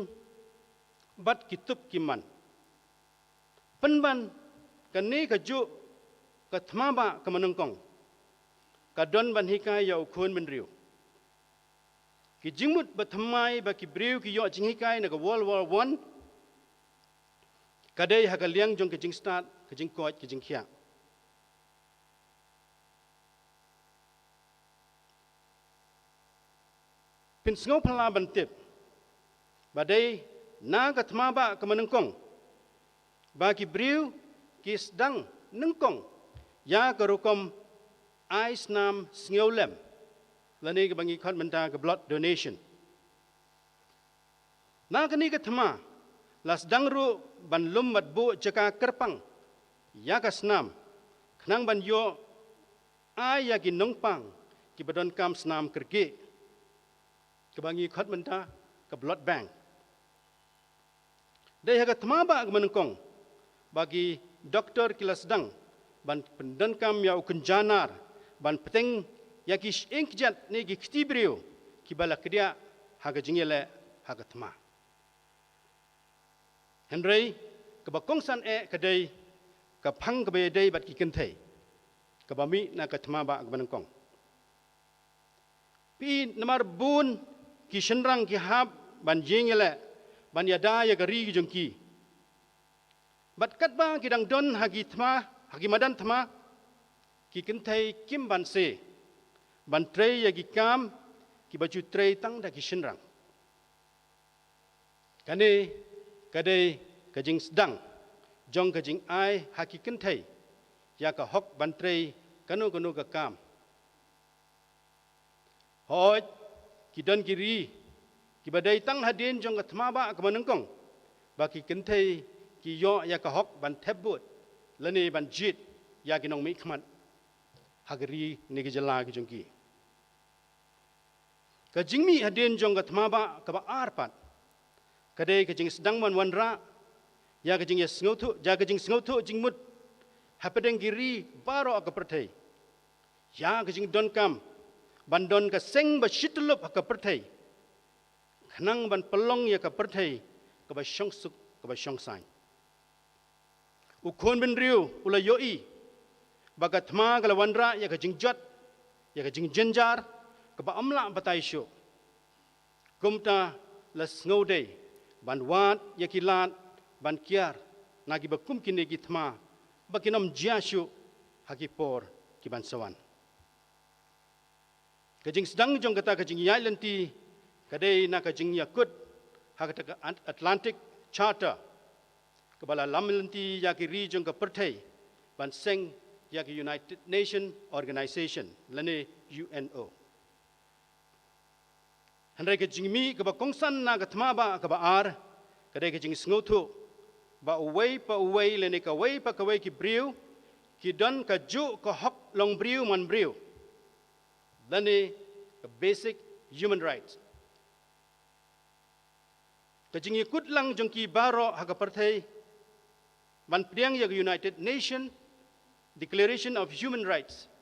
bad ki tup ki man. Pynban kane kajuh ka thma bah kaba nyngkong ka don ban hikai ïa u khun bynriew. Ki jingmut ba thymmai ba ki briew ki ïoh jinghikai na ka World War One ka dei ha ka liang jong ka jingstad, ka jingkoit, ka jingkhiah. Pynsngewphylla ban tip ba dei na ka thma bah kaba nyngkong ba ki briew ki sdang nyngkong ïa ka rukom ai snam sngewlem, lane kaba ngi khot mynta ka blood donation. Na kane ka thma la sdang ruh ban lum bad buh jaka kyrpang ïa ka snam, khnang ban ïoh ai ïa ki nongpang kiba donkam snam kyrkieh, kaba ngi khot mynta ka blood bank. Dei ha ka thma bah kaba nyngkong ba ki doktor ki la sdang ban pyndonkam ïa u kynja nar ban bteng ïa ki shyieng kjat ne ki kti briew kiba la kdiah ha ka jingïaleh ha ka thma. Hynrei kaba kongsan eh ka dei ka phang kaba ïadei bad ki kynthei, kaba mih na ka thma bah kaba nyngkong. Phi, namar bun ki shynrang ki hap ban jingïaleh ban ïada ïa ka ri jong ki. Bad katba ki dang don ha ki thma, ha ki madan thma, ki kynthei kim banse ban trei ïa ki kam kiba ju trei tang da ki shynrang. Kane ka dei ka jingsdang jong ka jingai ha ki kynthei ïa ka hok ban trei kano kano ka kam. Hooid, ki don ki ri kiba dei tang hadien jong ka thma bah kaba nyngkong ba ki kynthei ki ïoh ïa ka hok ban thep vote lane ban jied ïa ki nongmihkhmat ha ka ri ne ki jylla ki jong ki. Ka jingmih hadien jong ka thma bah kaba ar pat ka dei ka jingsdang ban wanrah ïa ka jingïasngewthuh, ïa ka jingsngewthuh jingmut hapdeng ki ri baroh ka pyrthei ïa ka jingdonkam ban don ka seng ba shityllup ha ka pyrthei, khnang ban pynlong ïa ka pyrthei kaba shongsuk kaba shong saiñ. U khun bynriew u la ïohi ba ka thma ka la wanrah ïa ka jingjot, ïa ka jingjynjar kaba ym lah batai shuh. Kumta la sngewdei ban wad ïa ki lad ban kiar na kiba kum kine ki thma ba kin ym jia shuh ha ki por ki ban sa wan. Ka jingsdang jong kata ka jingïaid lynti ka dei na ka jingïakut ha kata ka At-, Atlantic Charter kaba la lam lynti ïa ki ri jong ka pyrthei ban seng ïa ki United Nation Organization lane U N O. Hynrei ka jingmih kaba kongsan na ka thma ba kaba ar ka dei ka jingsngewthuh ba uwei pa uwei lane kawei pa kawei ki briew ki don ka juh ka hok long briew man briew lane ka basic human rights. Ka jingïakut lang jong ki baroh ha ka pyrthei ban pdiang ïa ka United Nation Declaration of Human Rights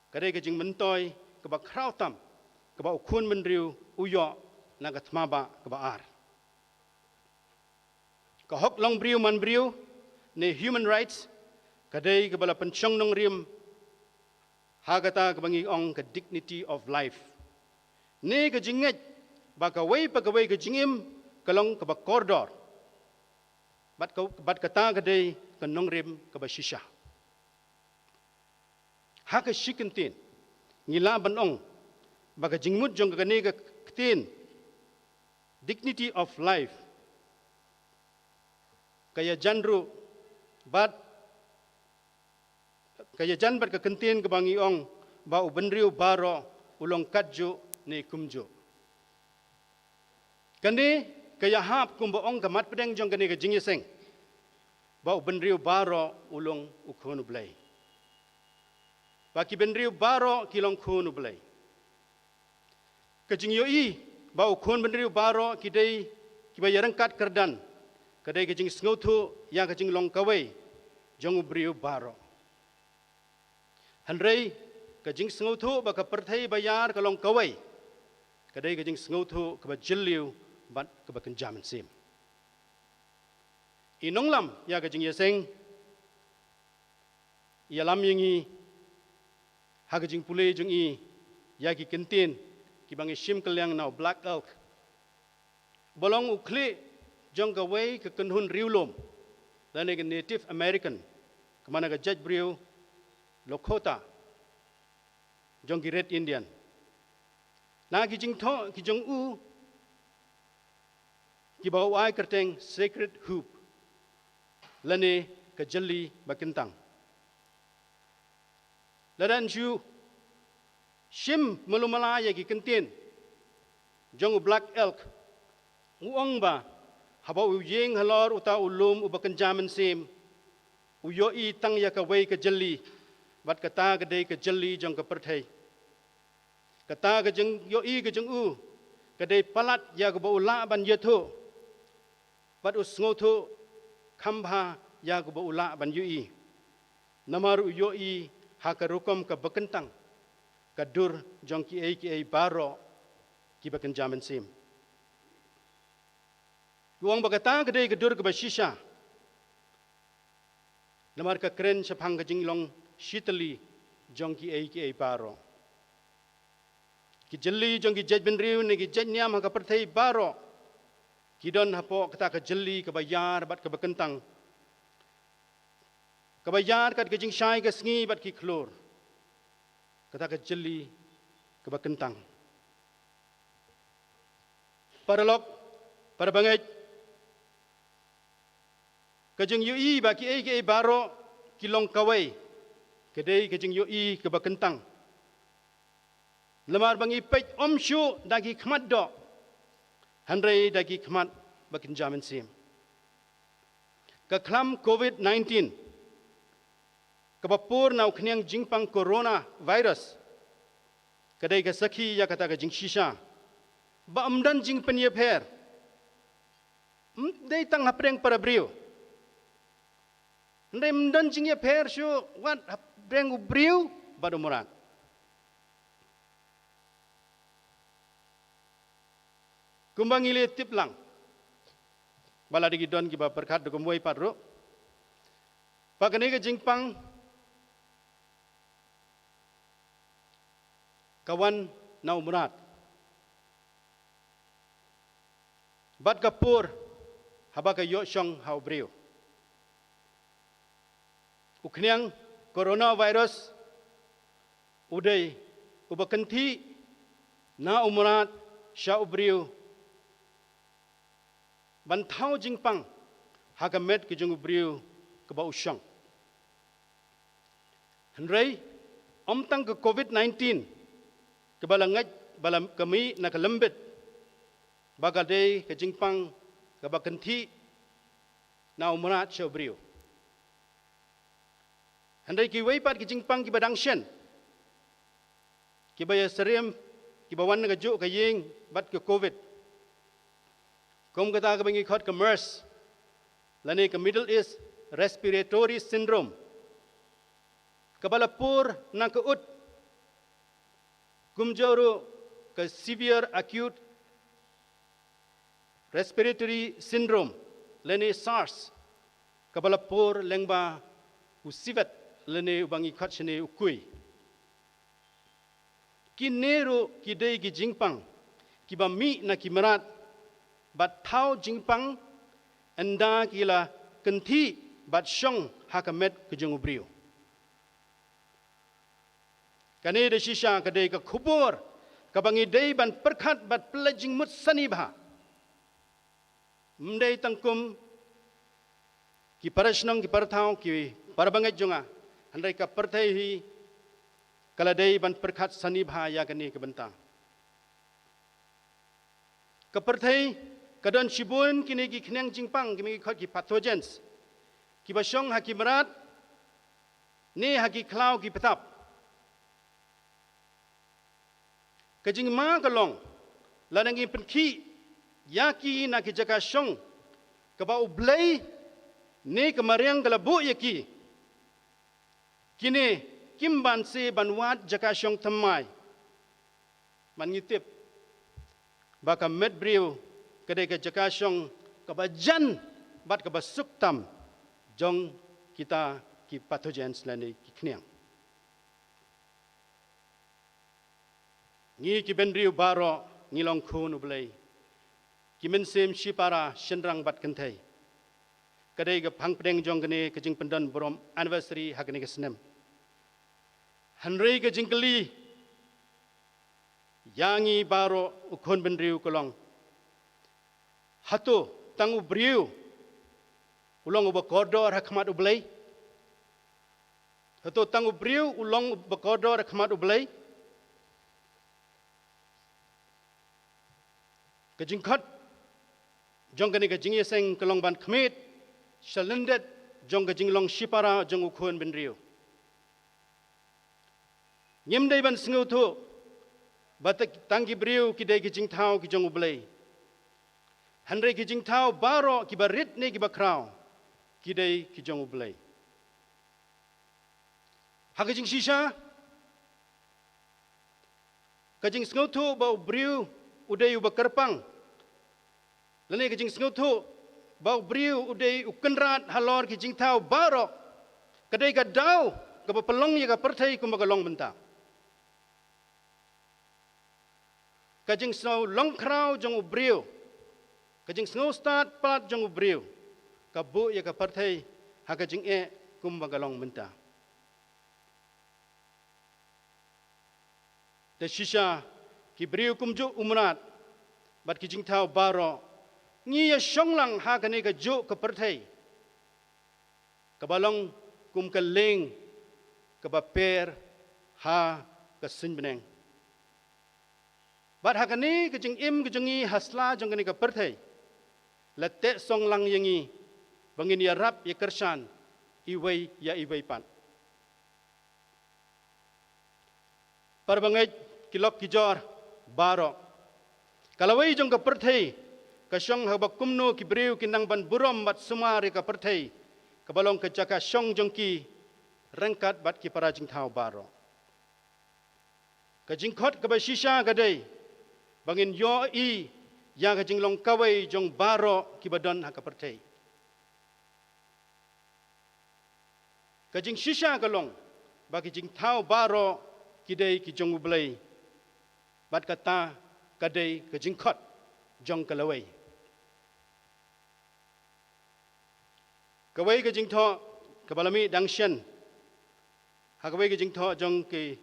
ka dei ka jingmyntoi kaba khraw tam kaba u khun bynriew u ïoh na ka thma ba kaba ar. Ka hok long briew man briew ne human rights ka dei kaba la pynshong nongrim ha kata kaba ngi ong ka dignity of life ne ka jingngeit ba kawei pa kawei ka jingim ka long kaba kordor bad ka, bad kata ka dei ka nongrim kaba shisha. Ha ka shi kyntien ngi lah ban ong ba ka jingmut jong kane ka ktien dignity of life ka ïajan ruh bad ka ïajan bad ka kyntien kaba ngi ong ba u bynriew baroh u long katjuh ne kumjuh. Kane ka ïahap kumba ong ka mat pdeng jong kane ka jingïaseng ba u bynriew baroh u long u khun u Blei. Ba ki bynriew baroh ki long khun u Blei. Ka jingïohi ba u khun bynriew baroh ki dei kiba ïaryngkat kyrdan ka dei ka jingsngewthuh ïa ka jinglong kawei jong u briew baroh. Hynrei ka jingsngewthuh ba ka pyrthei ba ïar ka long kawei ka dei ka jingsngewthuh kaba jylliew bad kaba kynja mynsiem. I nonglam ïa ka jingïaseng ïalam ïa ngi ha ka jingpule jong i ïa ki kyntien kiba ngi shim kylliang na u black elk. Ba long u khlieh jong kawei ka kynhun riewlum lane ka Native American kaba na ka jaitbynriew Lakota jong ki Red Indian. Na ki jingthoh ki jong u kiba u ai kyrteng Sacred Hoop lane ka jylli ba kyntang. Lada ngi shu shim malu mala ïa ki kyntien jong u black elk, u ong ba haba u ïeng halor uta u lum uba kynja mynsiem u ïohi tang ïa kawei ka jylli bad kata ka dei ka jylli jong ka pyrthei. Kata ka jingïohi ka jong u ka dei palat ïa kaba u lah ban ïathuh bad u sngewthuh kham bha ïa kaba u lah ban ïohi. Namar u ïohi ha ka rukom kaba kyntang ka dur jong kiei kiei baroh kiba kynja mynsiem. U ong ba kata ka dei ka dur kaba shisha. Namar ka kren shaphang ka jinglong shitylli jong kiei kiei baroh. Ki jylli jong ki jaitbynriew ne ki jaitniam ha ka pyrthei baroh ki don hapoh kata ka jylli kaba ïar bad kaba kyntang. Kaba ïar kat ka jingshai ka sngi bad ki khlur. Kata ka jylli kaba kyntang. Paralok, para bangeit, ka jingïohi ba kiei kiei baroh ki long kawei ka dei ka jingïohi kaba kyntang. Namar ba ngi peit ym shuh da ki khmat doh, hynrei da ki khmat ba kynja mynsiem. Ka khlam covid nineteen kaba pur na u khñiang jingpang coronavirus ka dei ka sakhi ïa kata ka jingshisha ba ym don jingpynïapher. Ym dei tang hapdeng para briew, hynrei ym don jingïapher shuh wat hapdeng u briew bad u mrad. Kumba ngi la tip lang, ba la dei ki don kiba pyrkhat da kumwei pat ruh, ba kane ka jingpang ka wan na u mrad bad ka por haba ka ïoh shong ha u briew. U khñiang coronavirus u dei uba kynthih na u mrad sha u briew ban thaw jingpang ha ka met ka jong u briew kaba u shong. Hynrei ym tang ka covid nineteen kaba la ngeit ba la ka mih na ka lembit ba ka dei ka jingpang kaba kynthih na u mrad sha u briew. Hynrei kiwei pat ki jingpang kiba dang shen, kiba ïasyriem, kiba wan na ka juh ka ïing bad ka covid, kum kata kaba ngi khot ka MERS lane ka Middle East Respiratory Syndrome, kaba la pur na ka ut, kumjuh ruh ka Severe Acute Respiratory Syndrome lane SARS, kaba la pur lyngba u siwet lane uba ngi khot shane u kui. Kine ruh ki dei ki jingpang kiba mih na ki mrad bad thaw jingpang ynda ki la kynthih bad shong ha ka met ka jong u briew. Kane da shisha ka dei ka khubor kaba ngi dei ban pyrkhat bad pynleit jingmut sani bha. Ym dei tang kum ki para shnong, ki para thaw, ki para bangeit jong nga, hynrei ka pyrthei hi ka la dei ban pyrkhat sani bha ïa kane ka bynta. Ka pyrthei ka don shibun kine ki khñiang jingpang, kiba ngi khot ki pathogens, kiba shong ha ki mrad ne ha ki khlaw ki btap. Ka jingma ka long, lada ngi pynkhih ïa ki na ki jaka shong kaba U Blei ne ka mariang ka la buh ïa ki, kine kim banse ban wad jaka shong thymmai. Bad ngi tip ba ka met briew ka dei ka jaka shong kaba jan bad kaba suk tam jong kita ki pathogens lane ki khñiang. Ngi ki bynriew baroh ngi long khun U Blei, ki mynsiem shipara shynrang bad kynthei. Ka dei ka phang pdeng jong kane ka jingpyndon burom anniversary ha kane ka snem. Hynrei ka jingkylli ïa ngi baroh u khun bynriew ka long, hato tang u briew u long uba kordor ha khmat U Blei? Hato tang u briew u long uba kordor ha khmat U Blei? Ka jingkhot jong kane ka jingïaseng ka long ban khmih sha lyndet jong ka jinglong shipara jong u khun bynriew. Ngim dei ban sngewthuh ba tang ki briew ki dei ki jingthaw ki jong U Blei, hynrei ki jingthaw baroh, kiba rit ne kiba khraw, ki dei ki jong U Blei. Ha ka jingshisha, ka jingsngewthuh ba u briew u dei uba kyrpang, lane ka jingsngewthuh ba u briew u dei u kynrad halor ki jingthaw baroh, ka dei ka daw kaba pynlong ïa ka pyrthei kumba ka long mynta. Ka jingsngew long khraw jong u briew, ka jingsngew stad palat jong u briew, ka buh ïa ka pyrthei ha ka jingeh kumba ka long mynta. Da shisha ki briew kumjuh u mrad bad ki jingthaw baroh, ngi ïa shong lang ha kane ka juh ka pyrthei kaba long kum ka lieng kaba per ha ka suiñ bneng. Bad ha kane ka jingim ka jong ngi ha sla jong kane ka pyrthei, la teh song lang ïa ngi ba ngin ïarap ïakyrshan iwei ïa iwei pat. Para bangeit, ki lok ki jor baroh, ka lawei jong ka pyrthei ka shong ha kaba kumno ki briew ki nang ban burom bad sumar ïa ka pyrthei kaba long ka jaka shong jong ki ryngkat bad ki para jingthaw baroh. Ka jingkhot kaba shisha ka dei ba ngin ïohi ïa ka jinglong kawei jong baroh kiba don ha ka pyrthei. Ka jingshisha ka long ba ki jingthaw baroh ki dei ki jong U Blei, bad kata ka dei ka jingkhot jong ka lawei. Kawei ka jingthoh kaba la mih dang shen ha kawei ka jingthoh jong ki,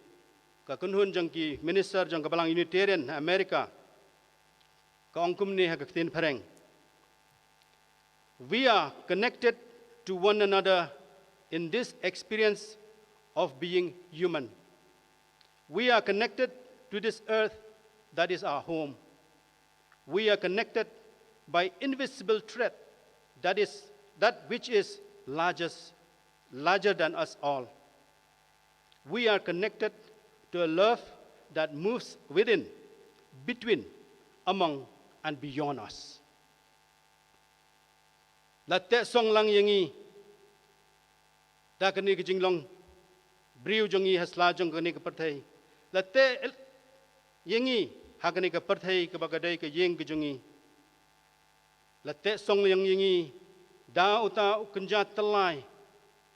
ka kynhun jong ki minister jong ka Balang Unitarian ha America, ka ong kumne ha ka ktien phareng: "We are connected to one another in this experience of being human. We are connected to this earth that is our home. We are connected by invisible thread that is that which is largest, larger than us all. We are connected to a love that moves within, between, among, and beyond us." La teh song lang ïa ngi da kane ka jinglong briew jong ngi ha sla jong kane ka pyrthei. La teh ïa ngi ha kane ka pyrthei kaba ka dei ka ïing ka jong ngi. La teh song lang ïa ngi da uta u kynja tyllai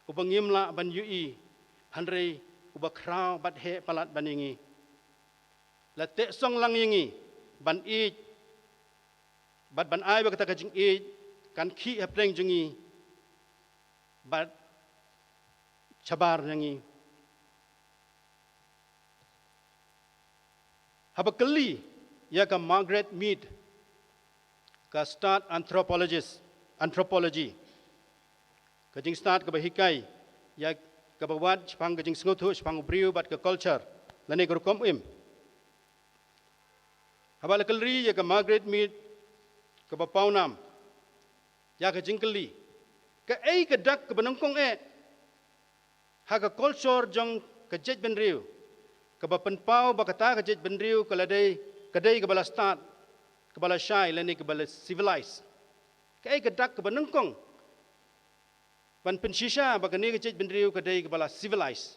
uba ngim lah ban ïohi, hynrei uba khraw bad heh palat ban ïa ngi. La teh song lang ïa ngi ban ïeit bad ban ai ba kata ka jingïeit kan khih hapdeng jong ngi bad shabar ïa ngi. Haba kylli ïa ka Margaret Mead, ka stad anthropologist, anthropology, ka jingstad kaba hikai ïa kaba wad shaphang ka jingsngewthuh shaphang u briew bad ka culture lane ka rukom im. Haba la kylli ïa ka Margaret Mead kaba pawnam ïa ka jingkylli, kaei ka dak kaba nyngkong eh ha ka culture jong ka jaitbynriew kaba pynpaw ba kata ka jaitbynriew ka la dei, ka dei kaba la stad, kaba la shai lane kaba la civilized? Kaei ka dak kaba nyngkong ban pynshisha ba kane ka jaitbynriew ka dei kaba la civilized?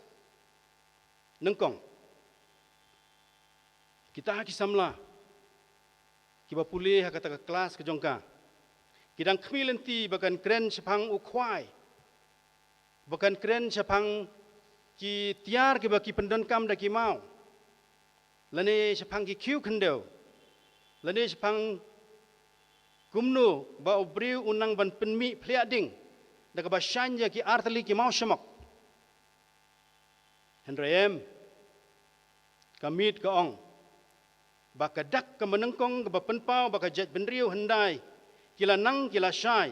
Nyngkong, kita ki samla kiba pule ha kata ka klas ka jong ka, ki dang khmih lynti ba kan kren shaphang u khwai, ba kan kren shaphang ki tiar kiba ki pyndonkam da ki maw, lane shaphang ki khiew khyndew, lane shaphang kumno ba u briew u nang ban pynmih phliah ding da kaba shaiñ ïa ki artylli ki maw shamok. Hynrei em, ka Mead ka ong ba ka dak kaba nyngkong kaba pynpaw ba ka jaitbynriew hyndai ki la nang ki la shai,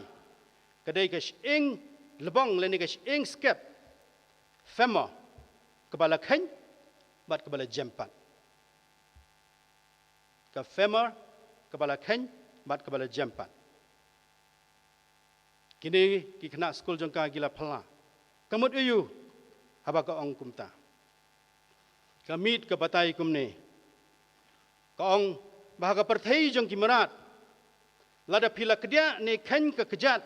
ka dei ka shyieng lbong lane ka shyieng skep, femur, kaba la kheiñ bad kaba la jem pat. Ka femur, kaba la kheiñ bad kaba la jem pat. Kine ki khynnah skul jong ka ki la phylla. Ka mut aïu haba ka ong kumta? Ka Mead ka batai kumne, ka ong ba ha ka pyrthei jong ki mrad, lada phi la kdiah ne kheiñ ka kjat,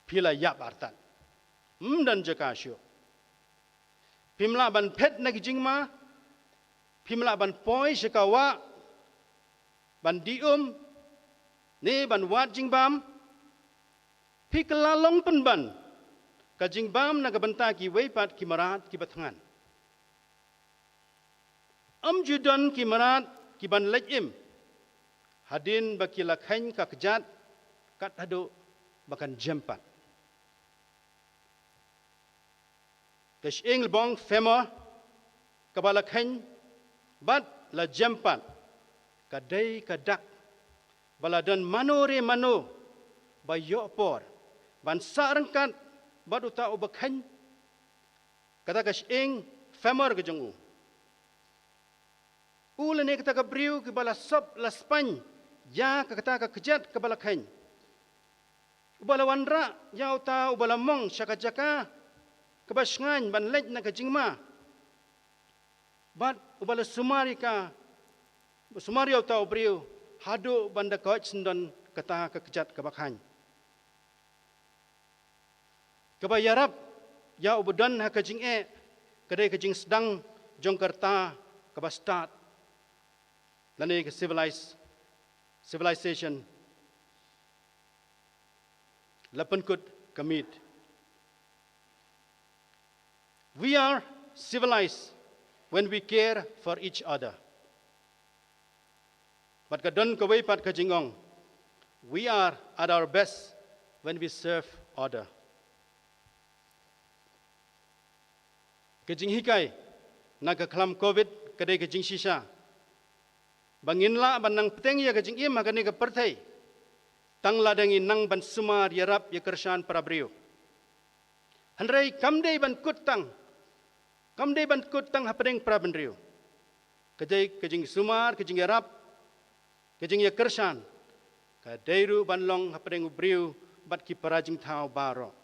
phi la ïap artat, ym don jaka shuh. Phim lah ban phet na ki jingma, phim lah ban poi sha ka wah ban dih um ne ban wad jingbam. Phi kylla long pynban ka jingbam na ka bynta kiwei pat ki mrad kiba thngan. Ym ju don ki mrad ki ban leit im hadien ba ki la kheiñ ka kjat kat haduh ba kan jem pat. Ka shyieng lbong, femur, kaba la kheiñ bad la jem pat, ka dei ka dak ba la don mano re mano ba ïoh por ban sah ryngkat bad uta uba kheiñ kata ka shyieng, femur, ka jong u. U lane kata ka briew kiba la sop la spaiñ ïa ka kata ka kjat kaba la kheiñ, uba la wanrah ïa uta uba la mong sha ka jaka kaba shngaiñ ban leit na ka jingma, bad uba la sumar ïa ka, sumar ïa uta u briew haduh ban da koit syndon kata ka kjat kaba kheiñ. Kaba ïarap ïa uba don ha ka jingeh ka dei ka jingsdang jong ka rta kaba stad lane ka civilized. civilization la pynkut ka miet. We are civilized when we care for each other. Bad ka don kawei pat ka jingong, we are at our best when we serve other. Ka jinghikai na ka khlam covid ka dei ka jingshisha ba ngin lah ban nang bteng ïa ka jingim ha kane ka pyrthei tang lada ngi nang ban sumar ïarap ïakyrshan para briew. Hynrei kam dei ban kut tang, kam dei ban kut tang hapdeng para bynriew. Ka dei ka jingsumar, ka jingïarap, ka jingïakyrshan ka dei ruh ban long hapdeng u briew bad ki para jingthaw baroh.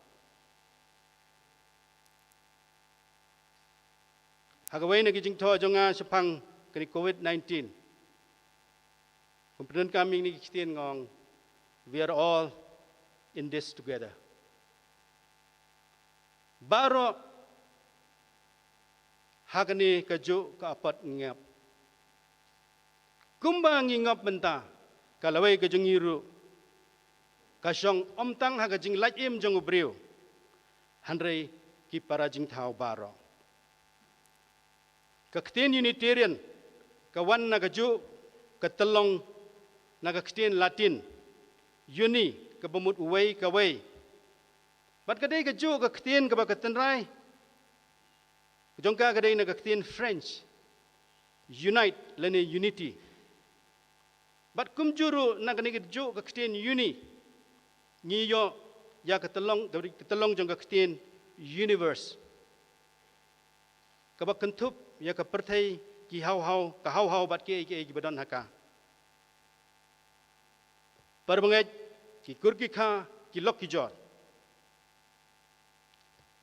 Ha kawei na ki jingthoh jong nga shaphang kane covid nineteen, kum pyndonkam ïa kine ki ktien nga ong, we are all in this together. Baroh ha kane kajuh ka apot ngi ap. Kumba ngi ngop mynta, ka lawei ka jong ngi ruh ka shong ym tang ha ka jinglait im jong u briew, hynrei ki para jingthaw baroh. Ka ktien Unitarian ka wan na kajuh ka tyllong, na ka ktien Latin uni, kaba mut uwei, kawei. Bad ka dei kajuh ka ktien kaba ka tynrai jong ka ka dei na ka ktien French unite lane unity. Bad kumjuh ruh na kane kajuh ka ktien uni ngi ïoh ïa ka tyllong, ka tyllong jong ka ktien universe, kaba kynthup ïa ka pyrthei, ki hawhaw, ka hawhaw bad kiei kiei kiba don ha ka. Para bangeit, ki kur ki kha, ki lok ki jor.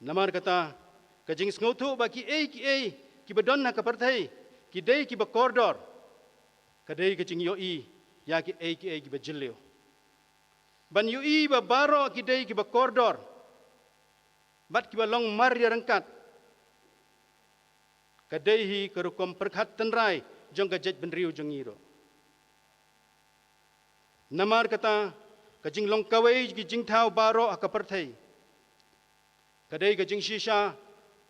Namar kata, ka jingsngewthuh ba kiei kiei kiba don ha ka pyrthei ki dei kiba kordor, ka dei ka jingïohi ïa kiei kiei kiba jylliew. Ban ïohi ba baroh ki dei kiba kordor bad kiba long mar ïaryngkat, ka dei hi ka rukom pyrkhat tynrai jong ka jaitbynriew jong ngi ruh. Namar kata, ka jinglong kawei ki jingthaw baroh ha ka pyrthei ka dei ka jingshisha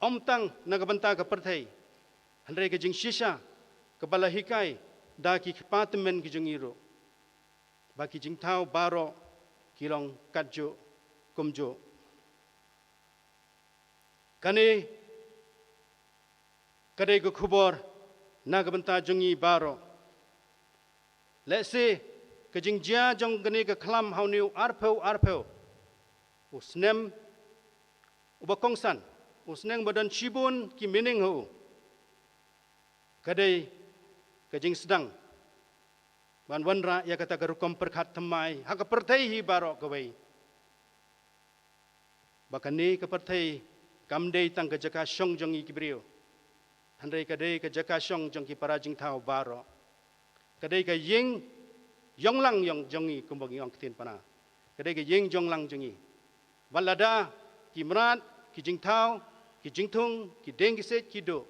ym tang na ka bynta ka pyrthei, hynrei ka jingshisha kaba la hikai da ki kpa tymmen ki jong ngi ruh, ba ki jingthaw baroh ki long katjuh kumjuh. Kane ka dei ka khubor na ka bynta jong ngi baroh. Lehse ka jingjia jong kane ka khlam ha une u arphew arphew, u snem uba kongsan, u snem ba don shibun ki meaning ha u, ka dei ka jingsdang ban wanrah ïa kata ka rukom pyrkhat thymmai ha ka pyrthei hi baroh kawei. Ba kane ka pyrthei kam dei tang ka jaka shong jong ngi ki briew, hynrei ka dei ka jaka shong jong ki para jingthaw baroh. Ka dei ka ïing ïong lang ïong jong ngi, kumba ngi ong ktien Pnar. Ka dei ka ïing ïong lang jong ngi. Bad lada ki mrad, ki jingthaw, ki jingthung, ki dieng ki siej ki duh,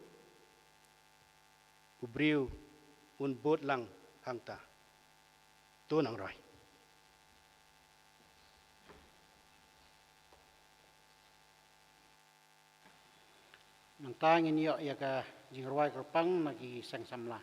u briew un bud lang hangta. To nang roi. Mynta ngin ïoh ïa ka jingrwai kyrpang na ki seng samla.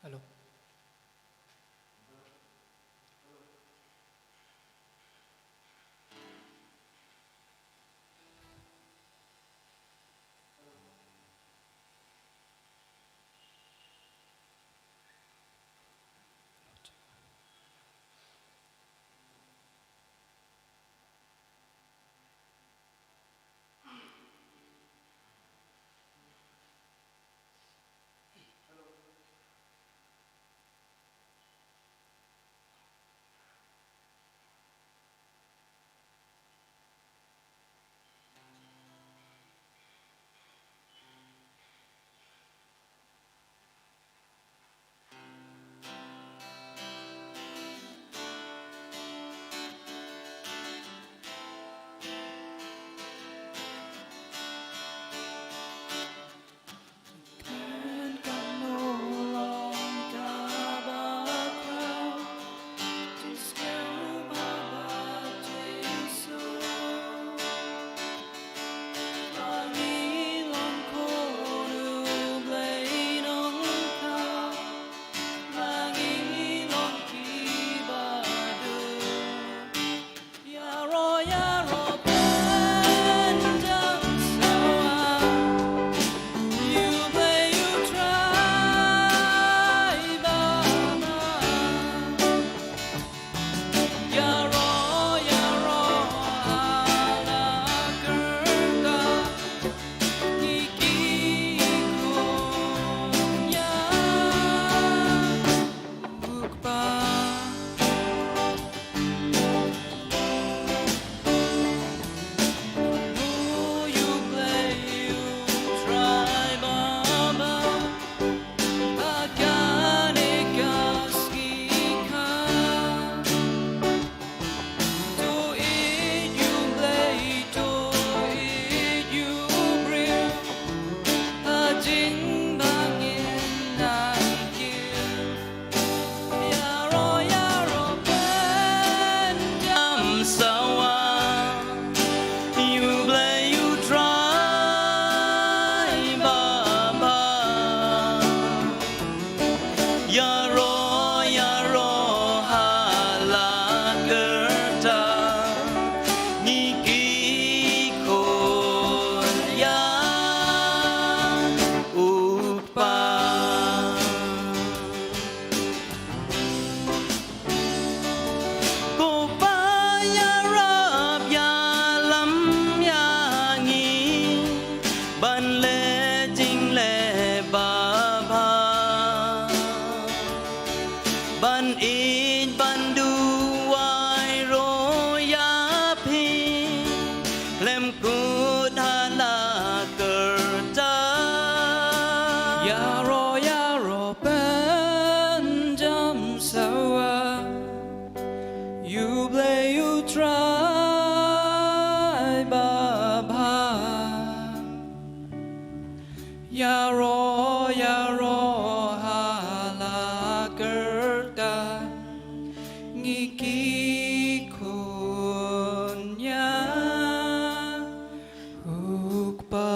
Hello. Ïaroh, ïaroh ha la kyrta, ngi ki khun ïa u Kpa. Ko Pa ïarap ïalam ïa ngi ban leh jingleh babha, ban ïeit ban duwai ruh ïa phi, khlem kut ha la kyrta. Ïaroh, ïaroh pynjam sawa, ïa U Blei U Trai babha. Ïaroh, ïaroh ha la kyrta, ngi ki khun ïa u Kpa.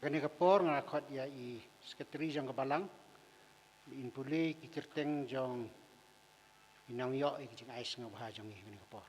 Kane ka por nga la khot ïa i secretary jong ka balang, Ba in pule ki kyrteng jong i nongïoh ïa ki jingai sngewbha jong ngi ha kane ka por.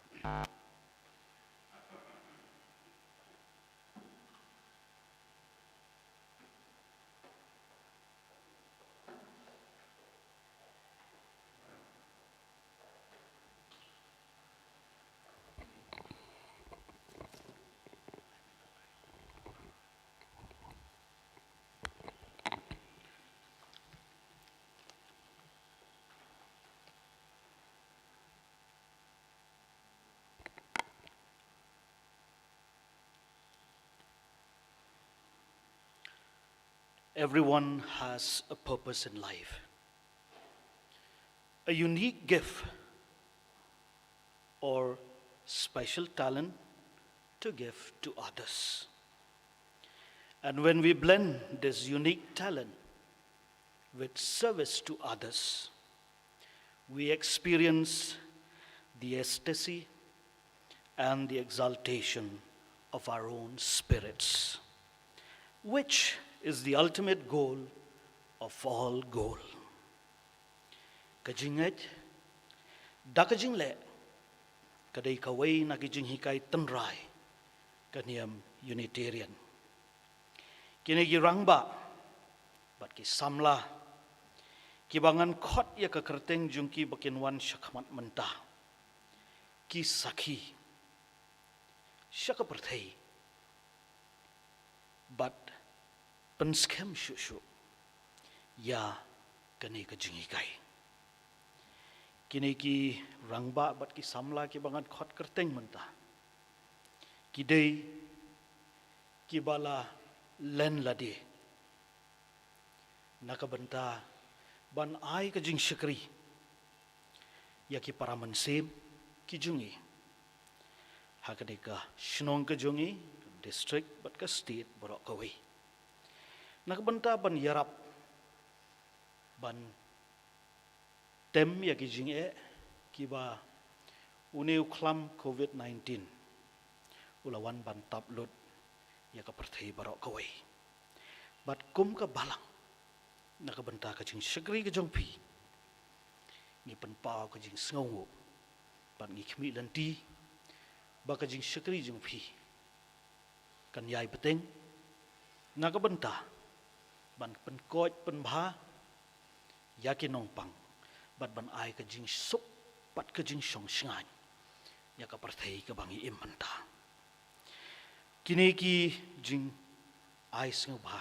Everyone has a purpose in life, a unique gift or special talent to give to others. And when we blend this unique talent with service to others, we experience the ecstasy and the exaltation of our own spirits, which is the ultimate goal of all goal. Ka jingngeit da ka jingleh ka dei kawei na ki jinghikai tynrai ka niam Unitarian. Kine ki rangbah bad ki samla kiba ngan khot ïa ka kyrteng jong ki ba kin wan sha khmat mynta, ki sakhi sha ka pyrthei bad pynskhem shuh shuh ïa kane ka jinghikai. Kine ki rangbah bad ki samla kiba ngan khot kyrteng mynta, ki dei kiba la len lade na ka bynta ban ai ka jingshakri ïa ki para mynsiem ki jong ngi ha kane ka shnong ka jong ngi, district bad ka state baroh kawei, na ka bynta ban ïarap ban tem ïa ki jingeh kiba une u khlam covid nineteen u la wan ban tap lut ïa ka pyrthei baroh kawei. Bad kum ka balang, na ka bynta ka jingshakri ka jong phi, ngi pynpaw ka jingsngewnguh bad ngi khmih lynti ba ka jingshakri jong phi kan ïai bteng na ka bynta ban pynkoit pynbha ïa ki nongpang bad ban ai ka jingsuk bad ka jingshong shngaiñ ïa ka pyrthei kaba ngi im mynta. Kine ki jingai sngewbha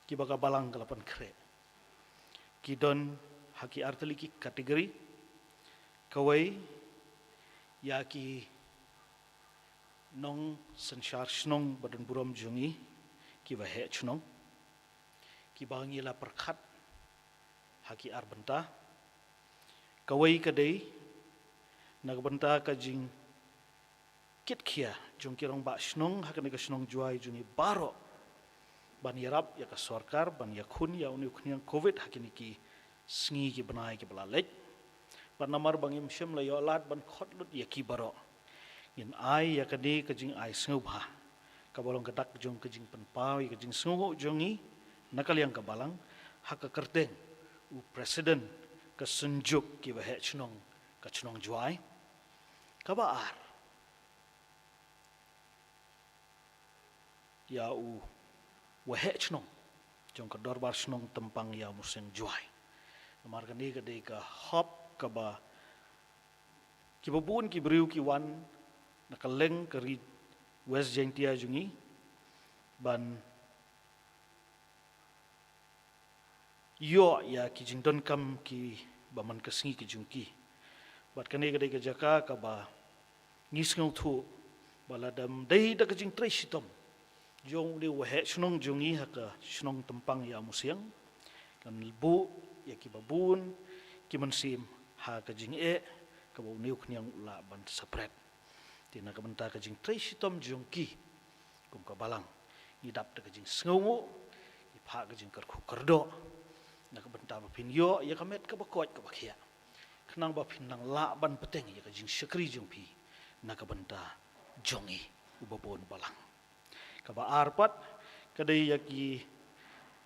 kiba ka balang ka la pynkhreh ki don ha ki artylli ki category. Kawei, ïa ki nongsynshar shnong ba don burom jong ngi, kiba heh shnong, kiba ngi la pyrkhat ha ki ar bynta. Kawei ka dei na ka bynta ka jingkitkhia jong ki rangbah shnong ha kane ka shnong Jowai jong ngi baroh ban ïarap ïa ka sorkar ban ïakhun ïa une u khñiang covid ha kine ki sngi ki bnai kiba la leit. Bad namar ba ngim shym la ïoh lad ban khot lut ïa ki baroh, ngin ai ïa kane ka jingai sngewbha kaba long ka dak jong ka jingpynpaw ïa ka jingsngewnguh jong ngi na ka liang ka balang ha ka kyrteng u president ka synjuk kiba heh shnong ka shnong Jowai. Kaba ar, ïa u waheh shnong jong ka dorbar shnong Tympang Ïawmusiang Jowai. Namar kane ka dei ka hop kaba kiba bun ki briew ki wan na ka leng ka ri West Jaintia jong ngi ban ïoh ïa ki jingdonkam kiba man ka sngi ka jong ki. Bad kane ka dei ka jaka kaba ngi sngewthuh ba lada ym dei da ka jingtrei shitom jong une u waheh shnong jong ngi ha ka shnong Tympang Ïawmusiang, kan buh ïa kiba bun ki mynsiem ha ka jingeh kaba une u khñiang u lah ban sa pret. Te na ka bynta ka jingtrei shitom jong ki, kum ka balang, ngi dap da ka jingsngewnguh, ngi phah ka jingkyrkhu kyrdoh na ka bynta ba phin ïoh ïa ka met kaba koit kaba khiah, khnang ba phin nang lah ban bteng ïa ka jingshakri jong phi na ka bynta jong ngi, uba bun balang. Kaba ar pat ka dei ïa ki,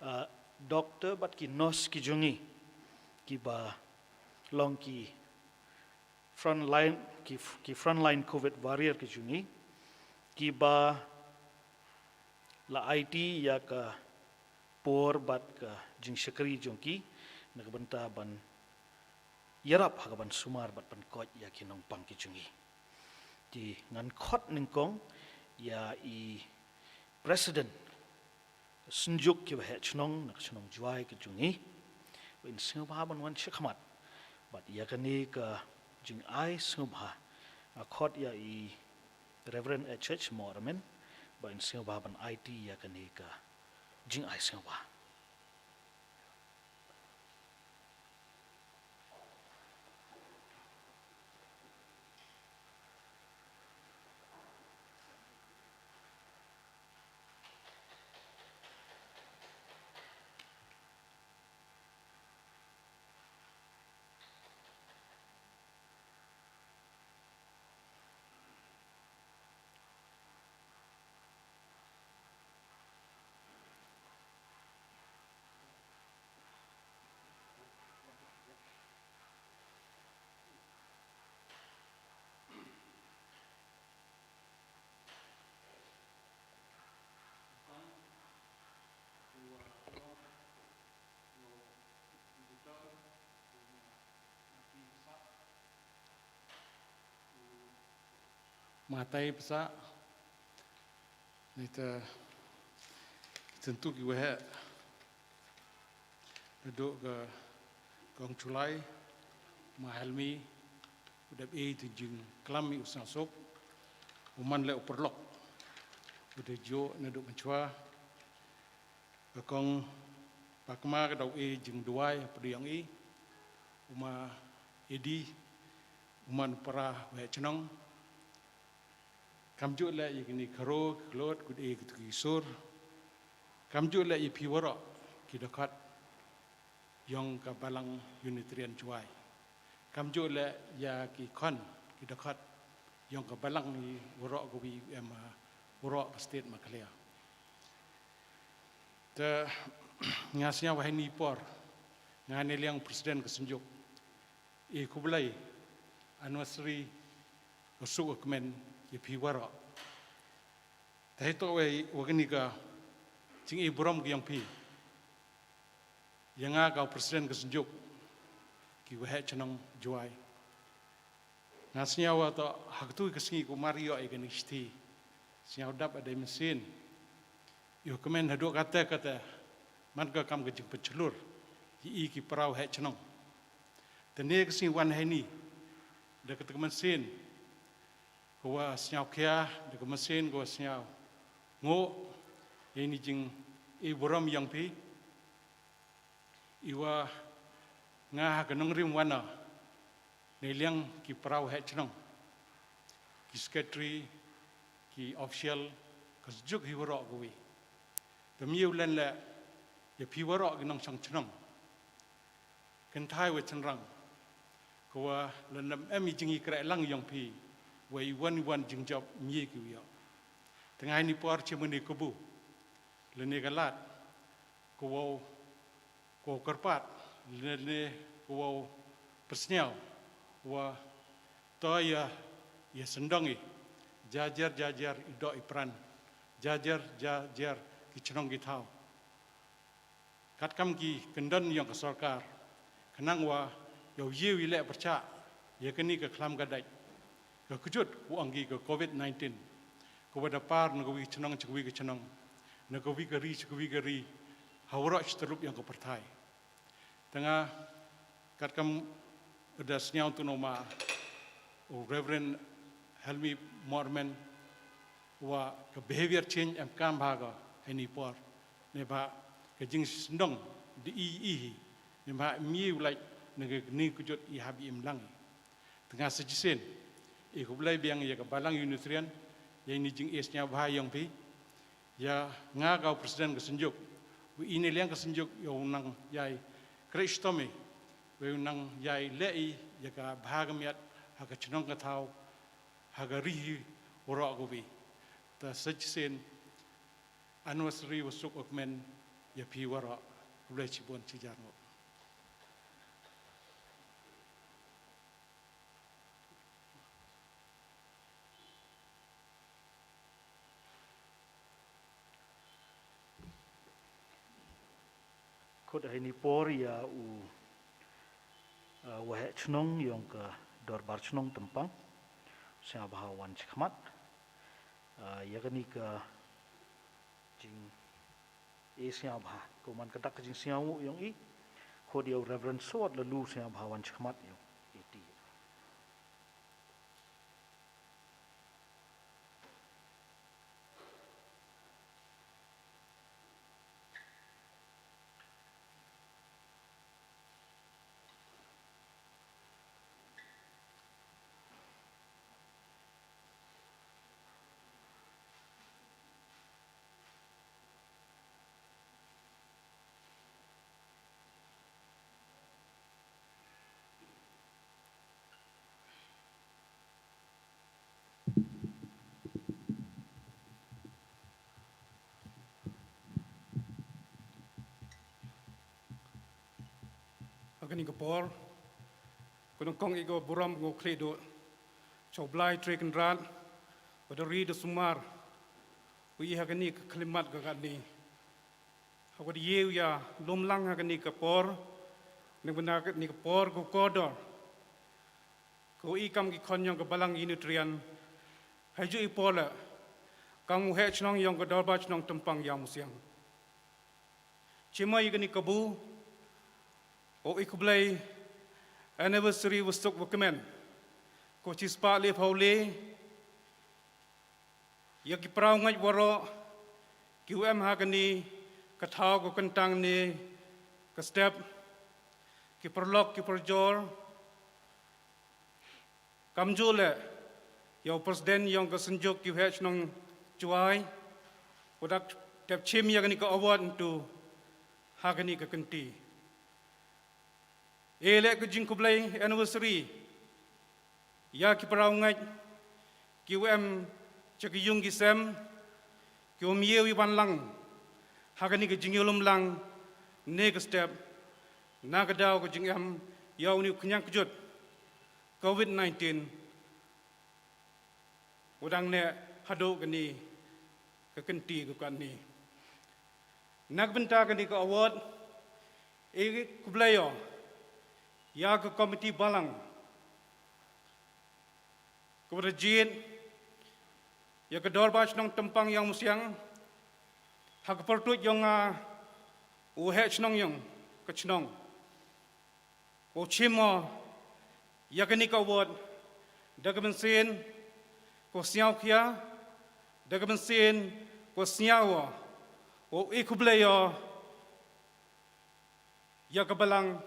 ah, Doktor bad ki nurse ki jong ngi, kiba long ki frontline, ki, ki frontline covid warrior ki jong ngi, kiba la aiti ïa ka por bad ka jingshakri jong ki na ka bynta ban ïarap ha ka ban sumar bad ban koit ïa ki nongpang ki jong ngi. Te ngan khot nyngkong ïa i president ka synjuk ki waheh chnong na ka chnong Jowai ka jong ngi, ba in sngewbha ban wan shakhmat bad ïa kane ka jingai sngewbha. Nga khot ïa i Reverend H H Mormen ba in sngewbha ban aiti ïa kane ka jingai sngewbha. Matai pisa. Nita tentu ki waheh. Naduh ka kong July, ma Helmi, u dep ei tu jingklam i u sngewsuk, u man leh u paralok. U da jooh naduh mynchwa, ka kong Pakma ka dau ei jingduwai, pdiang i, u ma Edi, u man para waheh chnong, Kam juh leh ïa kine ki kharo ki khlot, kut ei kito ki sur. Kam juh leh ïa phi waroh ki dkhot ïong ka Balang Unitarian Jowai. Kam juh leh ïa ki khon ki dkhot ïong ka Balang i waroh kawi em, ah, waroh ka state Meghalaya. Te nga sngew ba ha kane por nga ne liang president ka Synjuk. I khublei anniversary u suk u kmen ïa phi waroh. Te hi to wei wa kane ka jingïaburom ki ïong phi. Ïa nga ka u president ka Synjuk ki waheh chnong Jowai. Nga sngew wa to ha katu ka sngi kumar ïoh ïa kane ka shithi. Sngew dap ha dei mynsiem. Ïoh kmen haduh kata kata man ka kam ka jingpynchlur ïa i ki para waheh chnong. Te ne ka sngi wan ha ini da kata ka mynsiem ka wa sngew khia, da ka mynsiem ka wa sngew nguh ïa ini jingïaburom ïong phi. I wa nga ha ka nongrim wan na ne liang ki para waheh chnong, ki secretary, ki official, ka Synjuk hi waroh kawi. Te ym ïa u len leh ïa phi waroh ki nongshong chnong. Kynthai wa chynrang ka wa lada ym em i jingïakhreh lang ïong phi, wa i wan i wan jingjop ym ïa ki u ïoh. Te nga ha ini por chi mane kabu lane ka lad ka wow, ka wow kyrpad lane ka wow pynsngew wa to ïa, ïa sngewdong i jajer jajer i doh i pran, jajer jajer ki chnong ki thaw. Katkam ki kyndon ïong ka sorkar khnang wa ïoh ïew ïaleh pyrchah ïa kane ka khlam ka dait ka kjut u ong ki ka covid nineteen ka wa da par na kawi ka chnong cha kawi ka chnong, na kawi ka ri cha kawi ka ri, ha waroh shi tyllup ïong ka pyrthai. Te nga katkam da sngew tu no ma u Reverend Helmi Mormen wa ka behavior change em kam bha ka ha ini por. Ne bha ka jingsngewdong da i i hi. Ne bha ym ïa u lait na ka ni kjut i hap i im lang i. Te nga sa shisien i khublei biang ïa ka Balang Unitarian ïa ini jingisngew bha ïong phi. Ïa nga ka u president ka Synjuk, wa i ne liang ka Synjuk ïa u nang ïai khreh shitom i, wa u nang ïai leh i ïa ka bha ka miat ha ka chnong ka thaw, ha ka ri hi waroh kawi. Te sa shisien anniversary wa suk u kmen ïa phi waroh. Khublei chibun chi jar ngut. Khot ha ini por ïa u, uh, waheh chnong ïong ka dorbar chnong Tympang, Sniawbha Wanchkhmat. Uh, ïa kani ka jing e sniawbha, ko man ka dak ka jingsniaw ïong i. Khot ïa u Reverend Sot la lu Sniawbha Wanchkhmat ïong i ti. Ha kani ka por, ko nyngkong ïa ka burom ko khlieh duh sha u Blai Trai Kynrad, ba da ri da sumar u i ha kani ka khyllipmat ka katni. Ha ka da ïew ïa lum lang ha kani ka por, nang bynta kani ka por ko kordor. Ko i kam ki khon ïong ka balang Unitarian, ha ju i por la kam u heh chnong ïong ka dorbar chnong Tympang Ïawmusiang. Chima ïa kani ka bu, o i khublei anniversary wa suk wa kmen. Ko chispah le phaw le, ïa ki paraw ngait waroh, ki u em ha kani ka thaw ko kyntang ne ka step, ki paralok ki parajor, kamjooh le ïa u president ïong ka synjuk ki u heh chnong Jowai, u da tep chim ïa kani ka award ntu ha kani ka kynti. E le ka jingkhublei anniversary ïa ki paraw ngait, ki u em cha ki ïung ki sem, ki u ym ïew i ban lang ha kani ka jingïalum lang ne ka step, na ka daw ka jingem ïa uni u khñiang kjut covid nineteen, u dang neh haduh kani ka kynti ka katni. Na ka bynta kani ka award, e khublei ïa ka komiti balang, ka ba da jied ïa ka dorbar chnong Tympang Ïawmusiang, ha ka pyrtuit ïong nga u heh chnong ïong ka chnong. Ko chim o ïa kani ka award da ka mynsiem ko sniawkhia, da ka mynsiem ko sniaw o, o i khublei o ïa ka balang,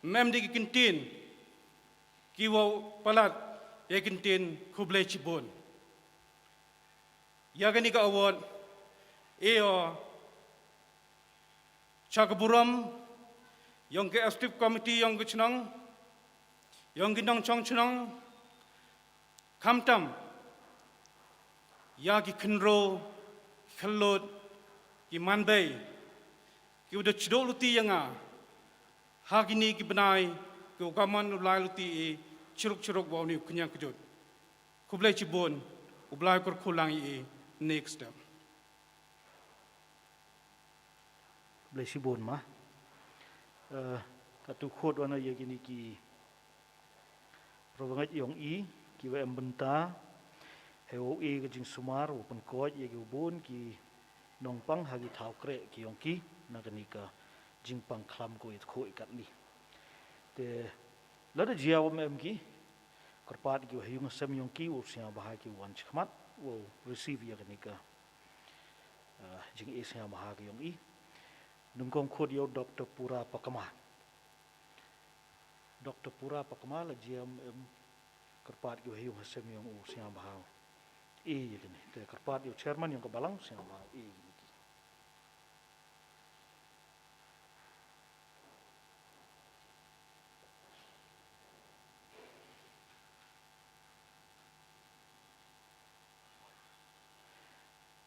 mem da ki kyntien ki wow palat ïa ki kyntien khublei chibun. Ïa kani ka award e o cha ka burom ïong ka executive committee ïong ka chnong, ïong ki nongchong chnong, khamtam ïa ki khynroo, ki khyllood, ki manbei, ki u da chdoh luti ïa nga ha kini ki bnai, ki u kamon u lai luti i chiruk chiruk wa uni u khñiang kjut. Khublei chibun, u Blai kyrkhu lang i next time. Khublei chibun ma. Eh, katu khot wana ïa kini ki parabangeit ïong i, ki wa em bynta, he wow e ka jingsumar, wow pynkoit ïa ki wa bun ki nongpang ha ki thaw kreh ki ïong ki, na kani ka jingpang khlam ko ïa tkhu i katni. Te lada jia wa em ki, kyrpad ki wa ha ïung ha sem ïong ki, wow sñiawbha ki wan chakhmat, wow receive ïa kani ka, ah, jing e sñiawbha ki ïong i. Nyngkong khot ïa u Doctor Pura Pakma. Doctor Pura Pakma la jia wa em, kyrpad ki wa ha ïung ha sem ïong u sñiawbha. E ïa kani, te kyrpad ïa u chairman ïong ka balang sñiawbha. E ïa kani.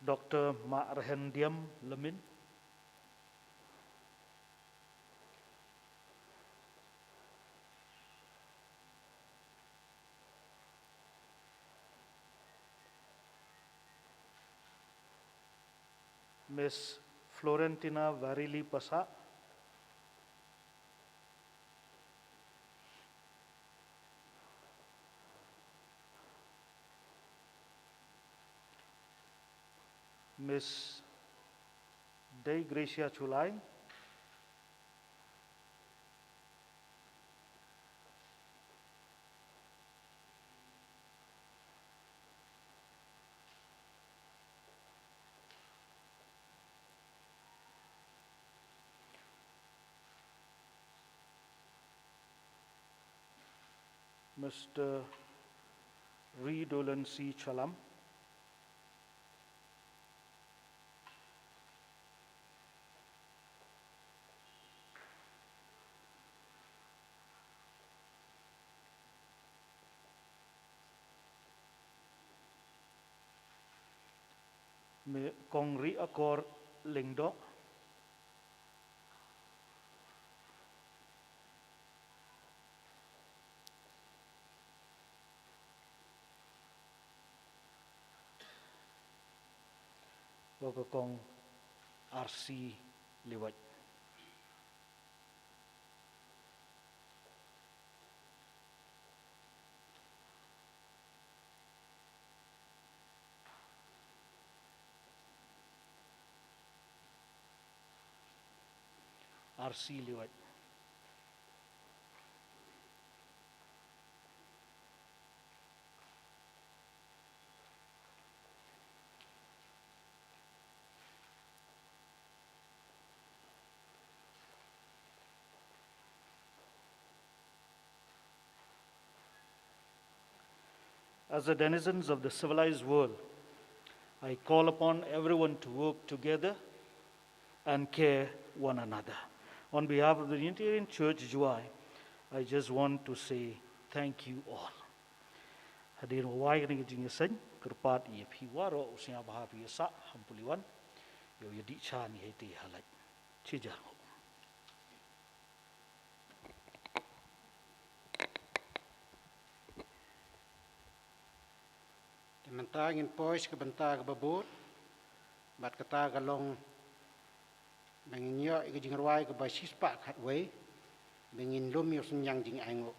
Doctor Mah Rehen Diam Lamin. Miss Florentina Varili Pasa. Miss Dei Gracia Chulai. Mister Ridolan C Chalam. Me Kong Ri Akor Lengdo. Wa ka Kong R C Liwat. R C Liwat. As the denizens of the civilized world, I call upon everyone to work together and care one another. On behalf of the Unitarian Church, Jowai, I just want to say thank you all. Hadien wa wai kane ka jingïaseng, kyrpad ïa phi waroh u sngewbha phi ïa sah, ha pule wan, ïa u ïa dih cha ni ha ite ha lait. Shi hajar nguh. Te mynta ngin poi sha ka bynta kaba bud, bad kata ka long ba ngin ïoh ïa ka jingrwai kaba shispah khatwei, ba ngin lum ïa u synñiang jingainguh.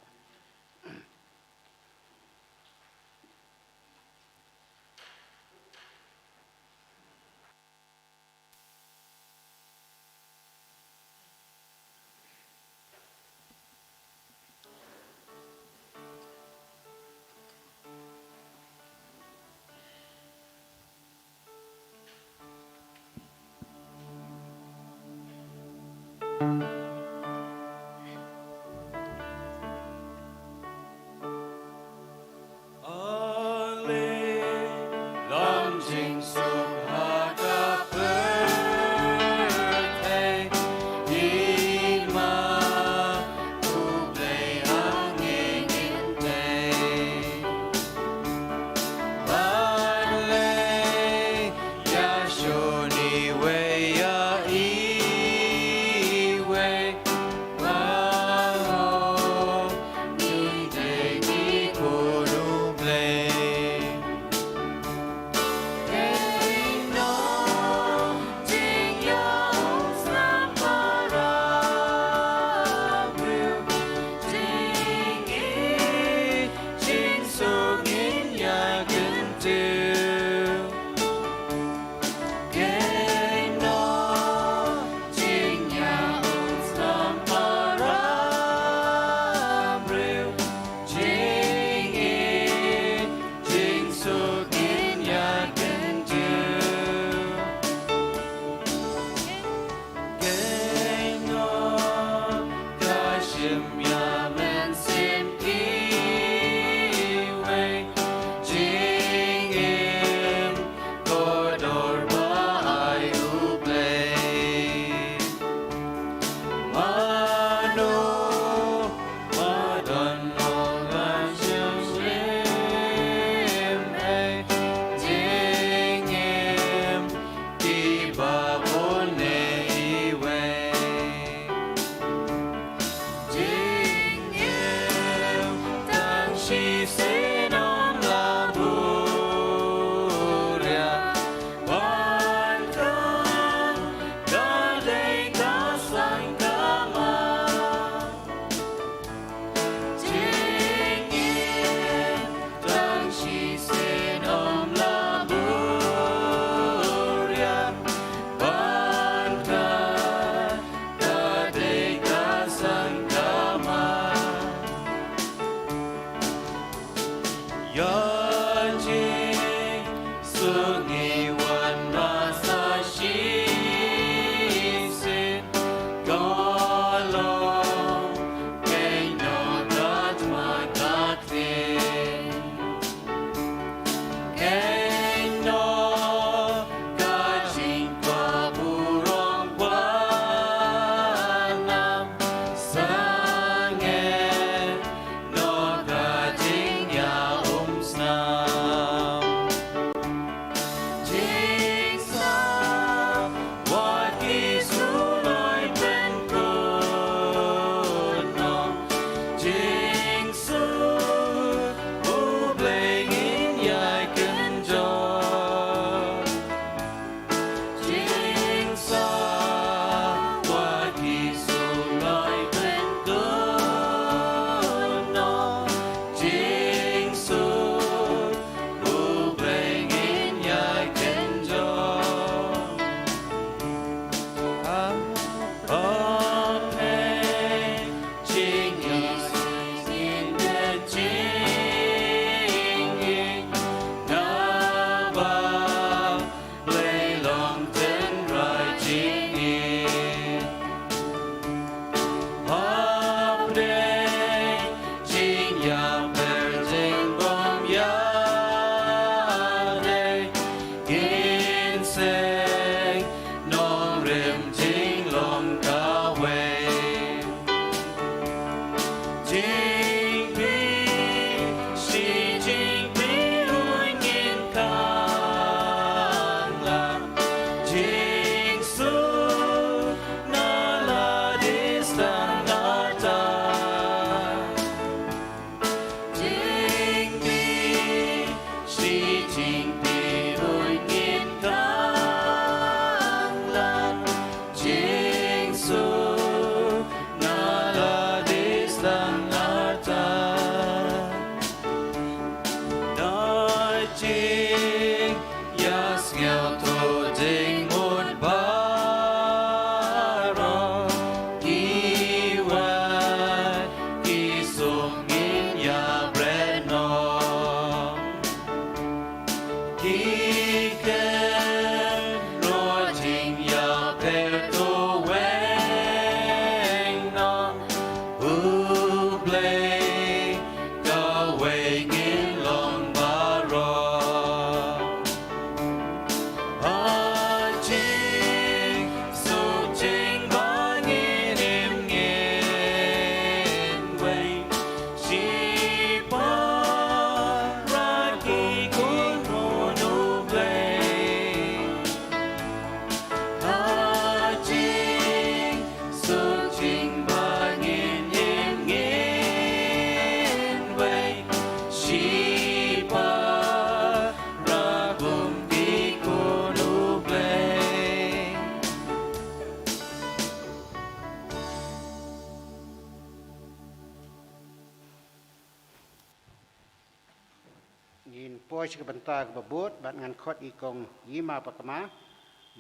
Ngin poi sha ka bynta kaba bud bad ngan khot ïa i Kong Yima Pakma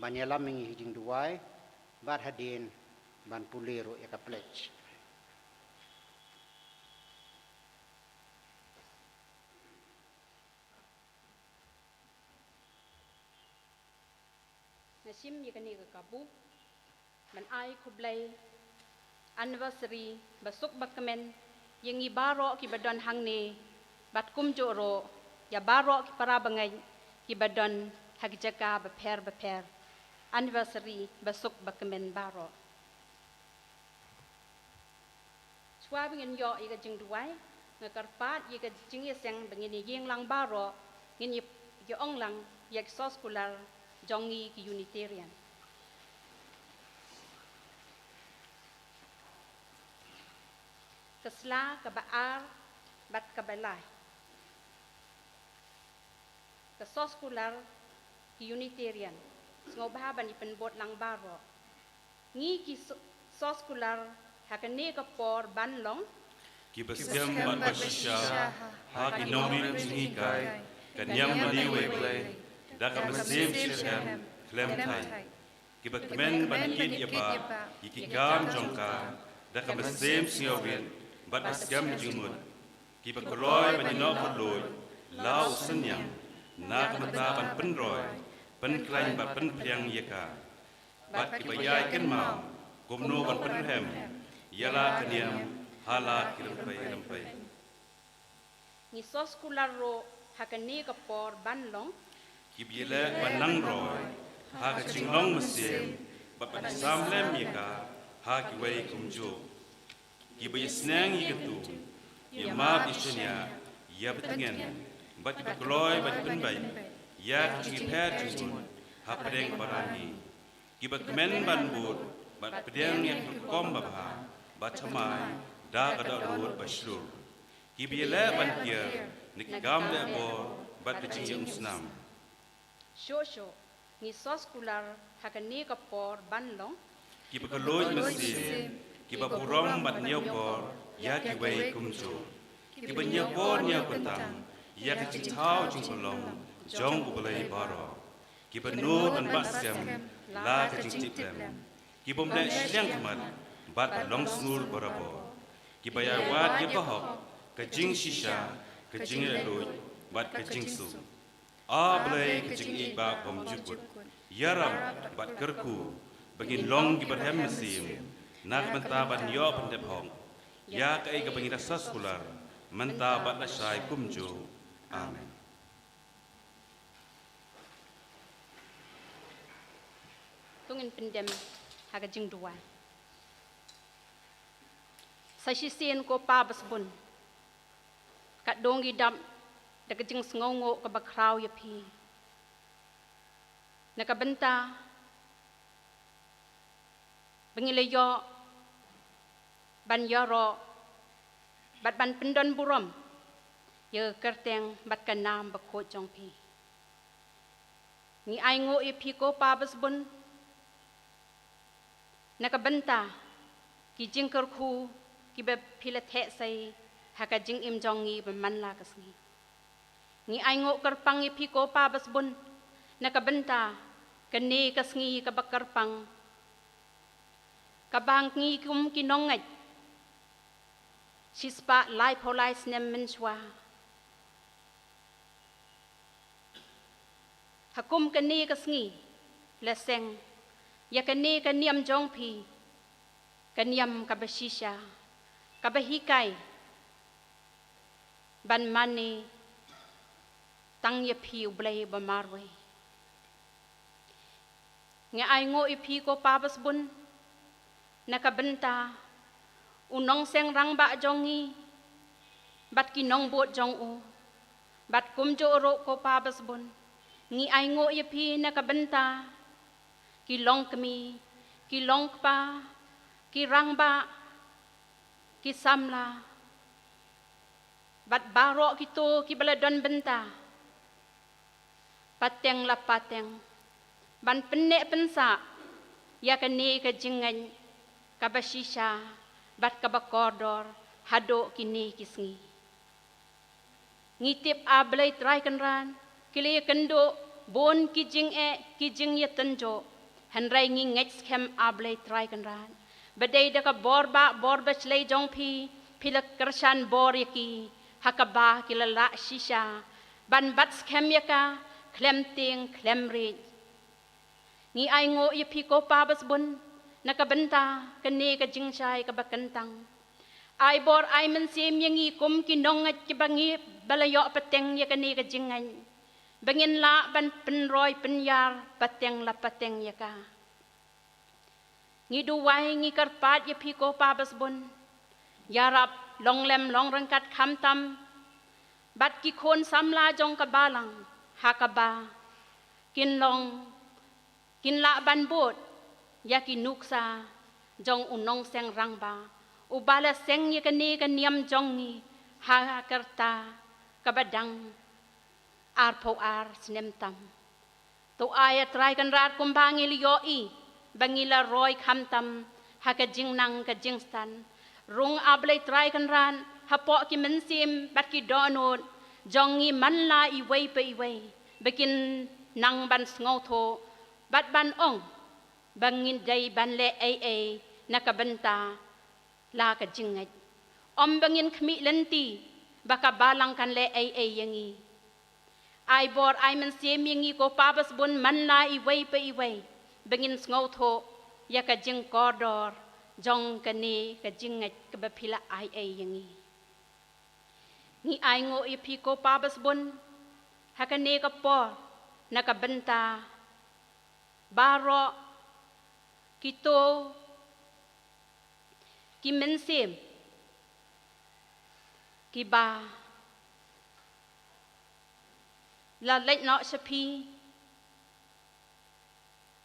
ban ïalam ïa ngi ha ka jingduwai bad hadien ban pule ruh ïa ka pledge. Nga shim ïa kane ka kabu ban ai khublei anniversary ba suk ba kmen ïa ngi baroh kiba don hangne, bad kumjuh ruh ïa baroh ki para bangeit kiba don ha ki jaka bapher bapher. Anniversary ba suk ba kmen baroh. Shuwa ba ngin ïoh ïa ka jingduwai, nga kyrpad ïa ka jingïaseng ba ngin ïa ïeng lang baroh, ngin ïa, ïa ong lang ïa ki soskular jong ngi ki Unitarian. Ka sla kaba ar bad kaba lai. Ka soskular ki Unitarian, sngewbha ban ïa pynbud lang baroh. Ngi ki so-, soskular ha kane ka por ban long kiba skhem bad ba shisha ha ki nongrim jinghikai, ka niam bad iwei Blei da ka mynsiem shitrhem khlem thait. Kiba kmen ban ïeit ïa ba ïa ki kam jong ka da ka mynsiem sngewrit bad ba skhem jingmut. Kiba kloi ban ïehnoh kyrduh la u synñiang na ka bynta ban pynroi, pynkhlaiñ bad pynphriang ïa ka. Bad kiba ïai kynmaw kumno ban pynrhem ïa la ka niam ha la ki rympei rympei. Ngi soskular ruh ha kane ka por ban long kiba ïaleh ban nang roi ha ka jinglong mynsiem bad ban sam lem ïa ka ha kiwei kumjuh. Kiba ïasneng ïa ka tu, ïa map ïa shaniah, ïa btngen, bad kiba kloi ban pynbeit ïa ka jingïapher jingbun hapdeng para ngi. Kiba kmen ban bud bad pdiang ïa ka rukom babha, bad thymmai da ka dohnud ba shlur. Kiba ïaleh ban kiar na ki kam leh bor bad ka jingïaumsnam. Shuh shuh, ngi soskular ha kane ka por ban long kiba kylluid mynsiem, kiba burom bad ñiewkor ïa kiwei kumjuh. Kiba ñiewkor ñiewkyntang ïa ka jingthaw jingpynlong jong U Blei baroh. Kiba nud ban bat skhem la ka jingtip lem. Kibym leh shiliang khmat bad ba long sngur barabor. Kiba ïawad ïa ka hok, ka jingshisha, ka jingïaluid bad ka jingsuk. A Blei ka jingïeit ba bymjukut, ïarap bad kyrkhu ba ngin long kiba rhem mynsiem na ka bynta ban ïoh pyndep hok ïa kaei kaba ngi la soskular mynta bad lashai kumjuh. Amen. To ngin pyndem ha ka jingduwai. Sa shisien ko Pa ba sbun, ka dong ngi dap da ka jingsngewnguh kaba khraw ïa phi na ka bynta ba ngi la ïoh ban ïaroh bad ban pyndon burom ïa ka kyrteng bad ka nam bakhuid jong phi. Ngi ainguh ïa phi ko Pa ba sbun na ka bynta ki jingkyrkhu kiba phi la theh sei ha ka jingim jong ngi ba man la ka sngi. Ngi ainguh kyrpang ïa phi ko Pa ba sbun na ka bynta kane ka sngi kaba kyrpang, kaba ngi kum ki nongngeit shispah laiphew lai snem mynshuwa, ha kum kane ka sngi la seng ïa kane ka niam jong phi, ka niam kaba shisha, kaba hikai ban mane tang ïa phi U Blei ba marwei. Ngi ainguh ïa phi ko Pa ba sbun na ka bynta u nongseng rangbah jong ngi bad ki nongbud jong u, bad kumjuh ruh ko Pa ba sbun ngi ainguh ïa phi na ka bynta ki longkmie, ki longkpa, ki rangbah, ki samla bad baroh kito kiba la don bynta pateng la pateng ban pynneh pynsah ïa kane ka jingngeit kaba shisha bad kaba kordor haduh kine ki sngi. Ngi tip, A Blei Trai Kynrad, ki la ïakynduh bun ki jingeh, ki jingïatynjuh. Hynrei ngi ngeit skhem, A Blei Trai Kynrad, ba dei da ka bor ba, bor bashlei jong phi, phi la kyrshan bor ïa ki, ha kaba ki la lah shisha ban bat skhem ïa ka khlem tieng khlem riej. Ngi ainguh ïa phi ko Pa basbun, na ka bynta kane ka jingshai kaba kyntang. Ai bor ai mynsiem ïa ngi kum ki nongngeit kiba ngi ba la ïoh pateng ïa kane ka jingngeit, ba ngin lah ban pynroi pynïar pateng la pateng ïa ka. Ngi duwai, ngi kyrpad ïa phi ko Pa basbun, ïarap long lem long ryngkat khamtam bad ki khun samla jong ka balang, ha kaba kin long, kin lah ban bud ïa ki nuksa jong u nongseng rangbah, uba la seng ïa kane ka niam jong ngi ha ka rta kaba dang arphew ar snem tam. To ai, A Trai Kynrad, kumba ngi la ïohi ba ngi la roi khamtam ha ka jingnang ka jingstad, rung, A Blei Trai Kynrad, hapoh ki mynsiem bad ki dohnud jong ngi man la iwei pa iwei, ba kin nang ban sngewthuh bad ban ong ba ngin dei ban leh ei ei na ka bynta la ka jingngeit, ym ba ngin khmih lynti ba ka balang kan leh ei ei ïa ngi. Ai bor ai mynsiem ïa ngi ko Pa basbun man la iwei pa iwei, ba ngin sngewthuh ïa ka jingkordor jong kane ka jingngeit kaba phi la ai ei ïa ngi. Ngi ainguh ïa phi ko Pa basbun, ha kane ka por, na ka bynta baroh kito ki mynsiem kiba la leit noh sha phi,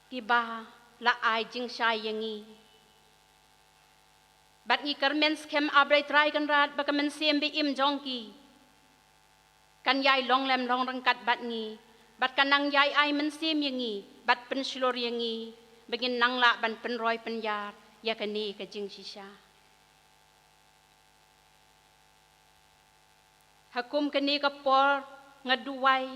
kiba la ai jingshai ïa ngi. Bad ngi kyrmen skhem, A Blei Trai Kynrad, ba ka mynsiem ba im jong ki kan ïai long lem long ryngkat bad ngi, bad kan nang ïai ai mynsiem ïa ngi bad pynshlur ïa ngi, ba ngin nang lah ban pynroi pynïar ïa kane ka jingshisha. Ha kum kane ka por, nga duwai,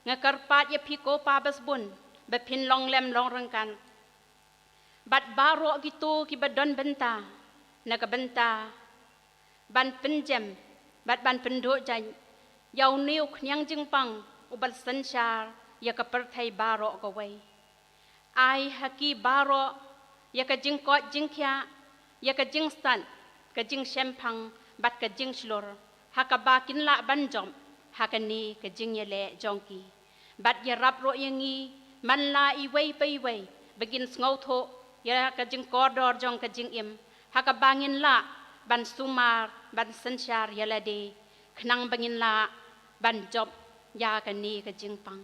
nga kyrpad ïa phi ko Pa basbun, ba phin long lem long ryngkat bad baroh kito kiba don bynta na ka bynta ban pynjem bad ban pynduh jait ïa une u khñiang jingpang uba la synshar ïa ka pyrthei baroh kawei. Ai ha ki baroh ïa ka jingkoit jingkhiah, ïa ka jingstad, ka jingshemphang bad ka jingshlur, ha kaba kin lah ban jop ha kane ka jingïaleh jong ki. Bad ïarap ruh ïa ngi man la iwei pa iwei, ba ngin sngewthuh ïa ka jingkordor jong ka jingim, ha kaba ngin lah ban sumar, ban synshar ïa lade, khnang ba ngin lah ban jop ïa kane ka jingpang.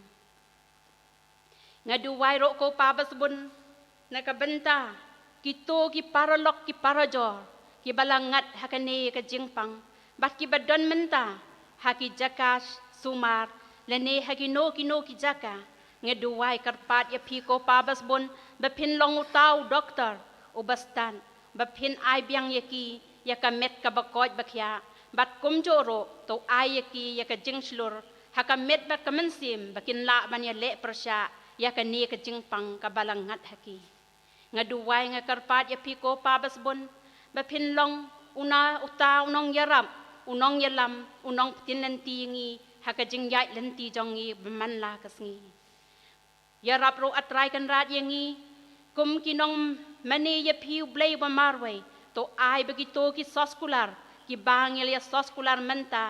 Nga duwai ruh ko Pa basbun, na ka bynta kito ki paralok ki parajor kiba la ngat ha kane ka jingpang, bad kiba don mynta ha ki jaka sumar lane ha kino kino ki jaka. Nga duwai kyrpad ïa phi ko Pa basbun, ba phin long uta u doktor uba stad, ba phin ai biang ïa ki ïa ka met kaba koit ba khiah, bad kumjuh ruh to ai ïa ki ïa ka jingshlur ha ka met bad ka mynsiem, ba kin lah ban ïaleh pyrshah ïa kane ka jingpang kaba la ngat ha ki. Nga duwai, nga kyrpad ïa phi ko Pa basbun, ba phin long una uta u nongïarap, u nongïalam, u nongpyntip lynti ïa ngi ha ka jingïaid lynti jong ngi ba man la ka sngi. Ïarap ruh A Trai Kynrad ïa ngi kum ki nongmane ïa phi U Blei uba marwei, to ai ba kito ki soskular kiba ngi la ïa soskular mynta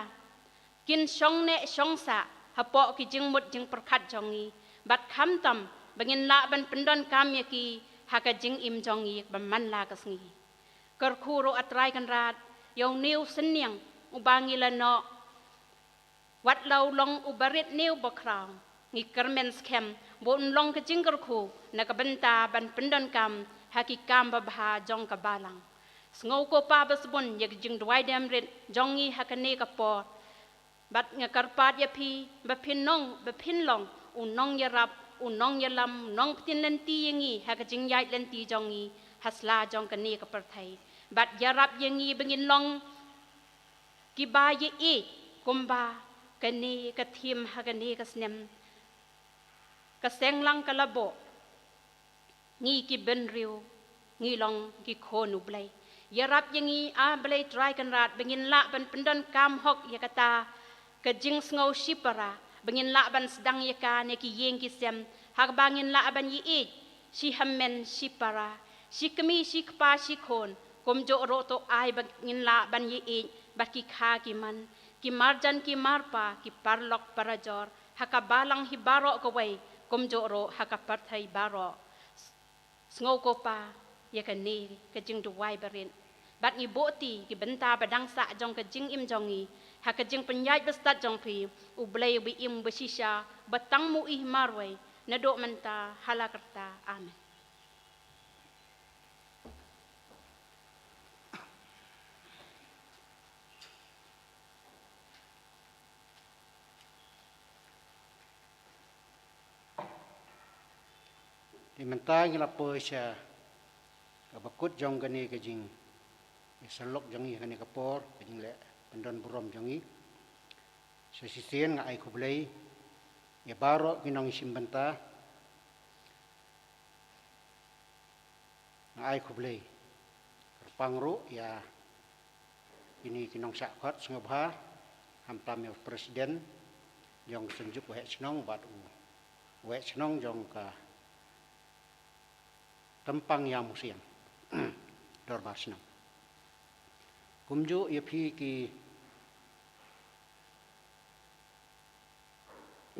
kin shong neh shong sah hapoh ki jingmut jingpyrkhat jong ngi, bad khamtam ba ngin lah ban pyndonkam ïa ki ha ka jingim jong ngi ba man la ka sngi. Kyrkhu ruh A Trai Kynrad ïa une u synñiang uba ngi la noh, wat la u long uba rit ne uba khraw, ngi kyrmen skhem ba un long ka jingkyrkhu na ka bynta ban pyndonkam ha ki kam babha jong ka balang. Sngew ko Pa basbun ïa ka jingduwai dem rit jong ngi ha kane ka por, bad nga kyrpad ïa phi ba phin long, ba phin long u nongïarap, u nongïalam, u nongpyntip lynti ïa ngi ha ka jingïaid lynti jong ngi ha sla jong kane ka pyrthei. Bad ïarap ïa ngi ba ngin long kiba ïeit kumba Kane ka thim ha kane ka snem, ka seng lang ka laboh, ngi ki bynriew, ngi long ki khun U Blei. Ïarap ïa ngi, A Blei Trai Kynrad, ba ngin lah ban pyndonkam hok ïa kata ka jingsngew shipara, ba ngin lah ban sdang ïa ka na ki ïing ki sem, ha kaba ngin lah ban ïeit shi hynmen shipara, shi kmie shi kpa shi khun, kumjuh ruh to ai ba ngin lah ban ïeit bad ki kha ki man, ki marjan ki marpa, ki paralok parajor, ha ka balang hi baroh kawei, kumjuh ruh ha ka pyrthei baroh. Sngewkupa ïa kane ka jingduwai barit, bad ngi buh ti ki bynta ba dang sah jong ka jingim jong ngi ha ka jingpynïaid bastad jong phi, U Blei uba im uba shisha, uba tang muih marwei, naduh mynta ha la karta. Amen. Te mynta ngi la poi sha kaba kut jong kane ka jingïasyllok jong ngi, kane ka por ka jingleh pyndon burom jong ngi. Sa shisien nga ai khublei ïa baroh ki nongshim bynta. Nga ai khublei kyrpang ruh ïa kine ki nongshah khot sngewbha, khamtam ïa u president jong ka Synjuk Waheh Shnong bad u Waheh Shnong jong ka Tympang Ïawmusiang, Dorbar Shnong. Kumjuh ïa phi ki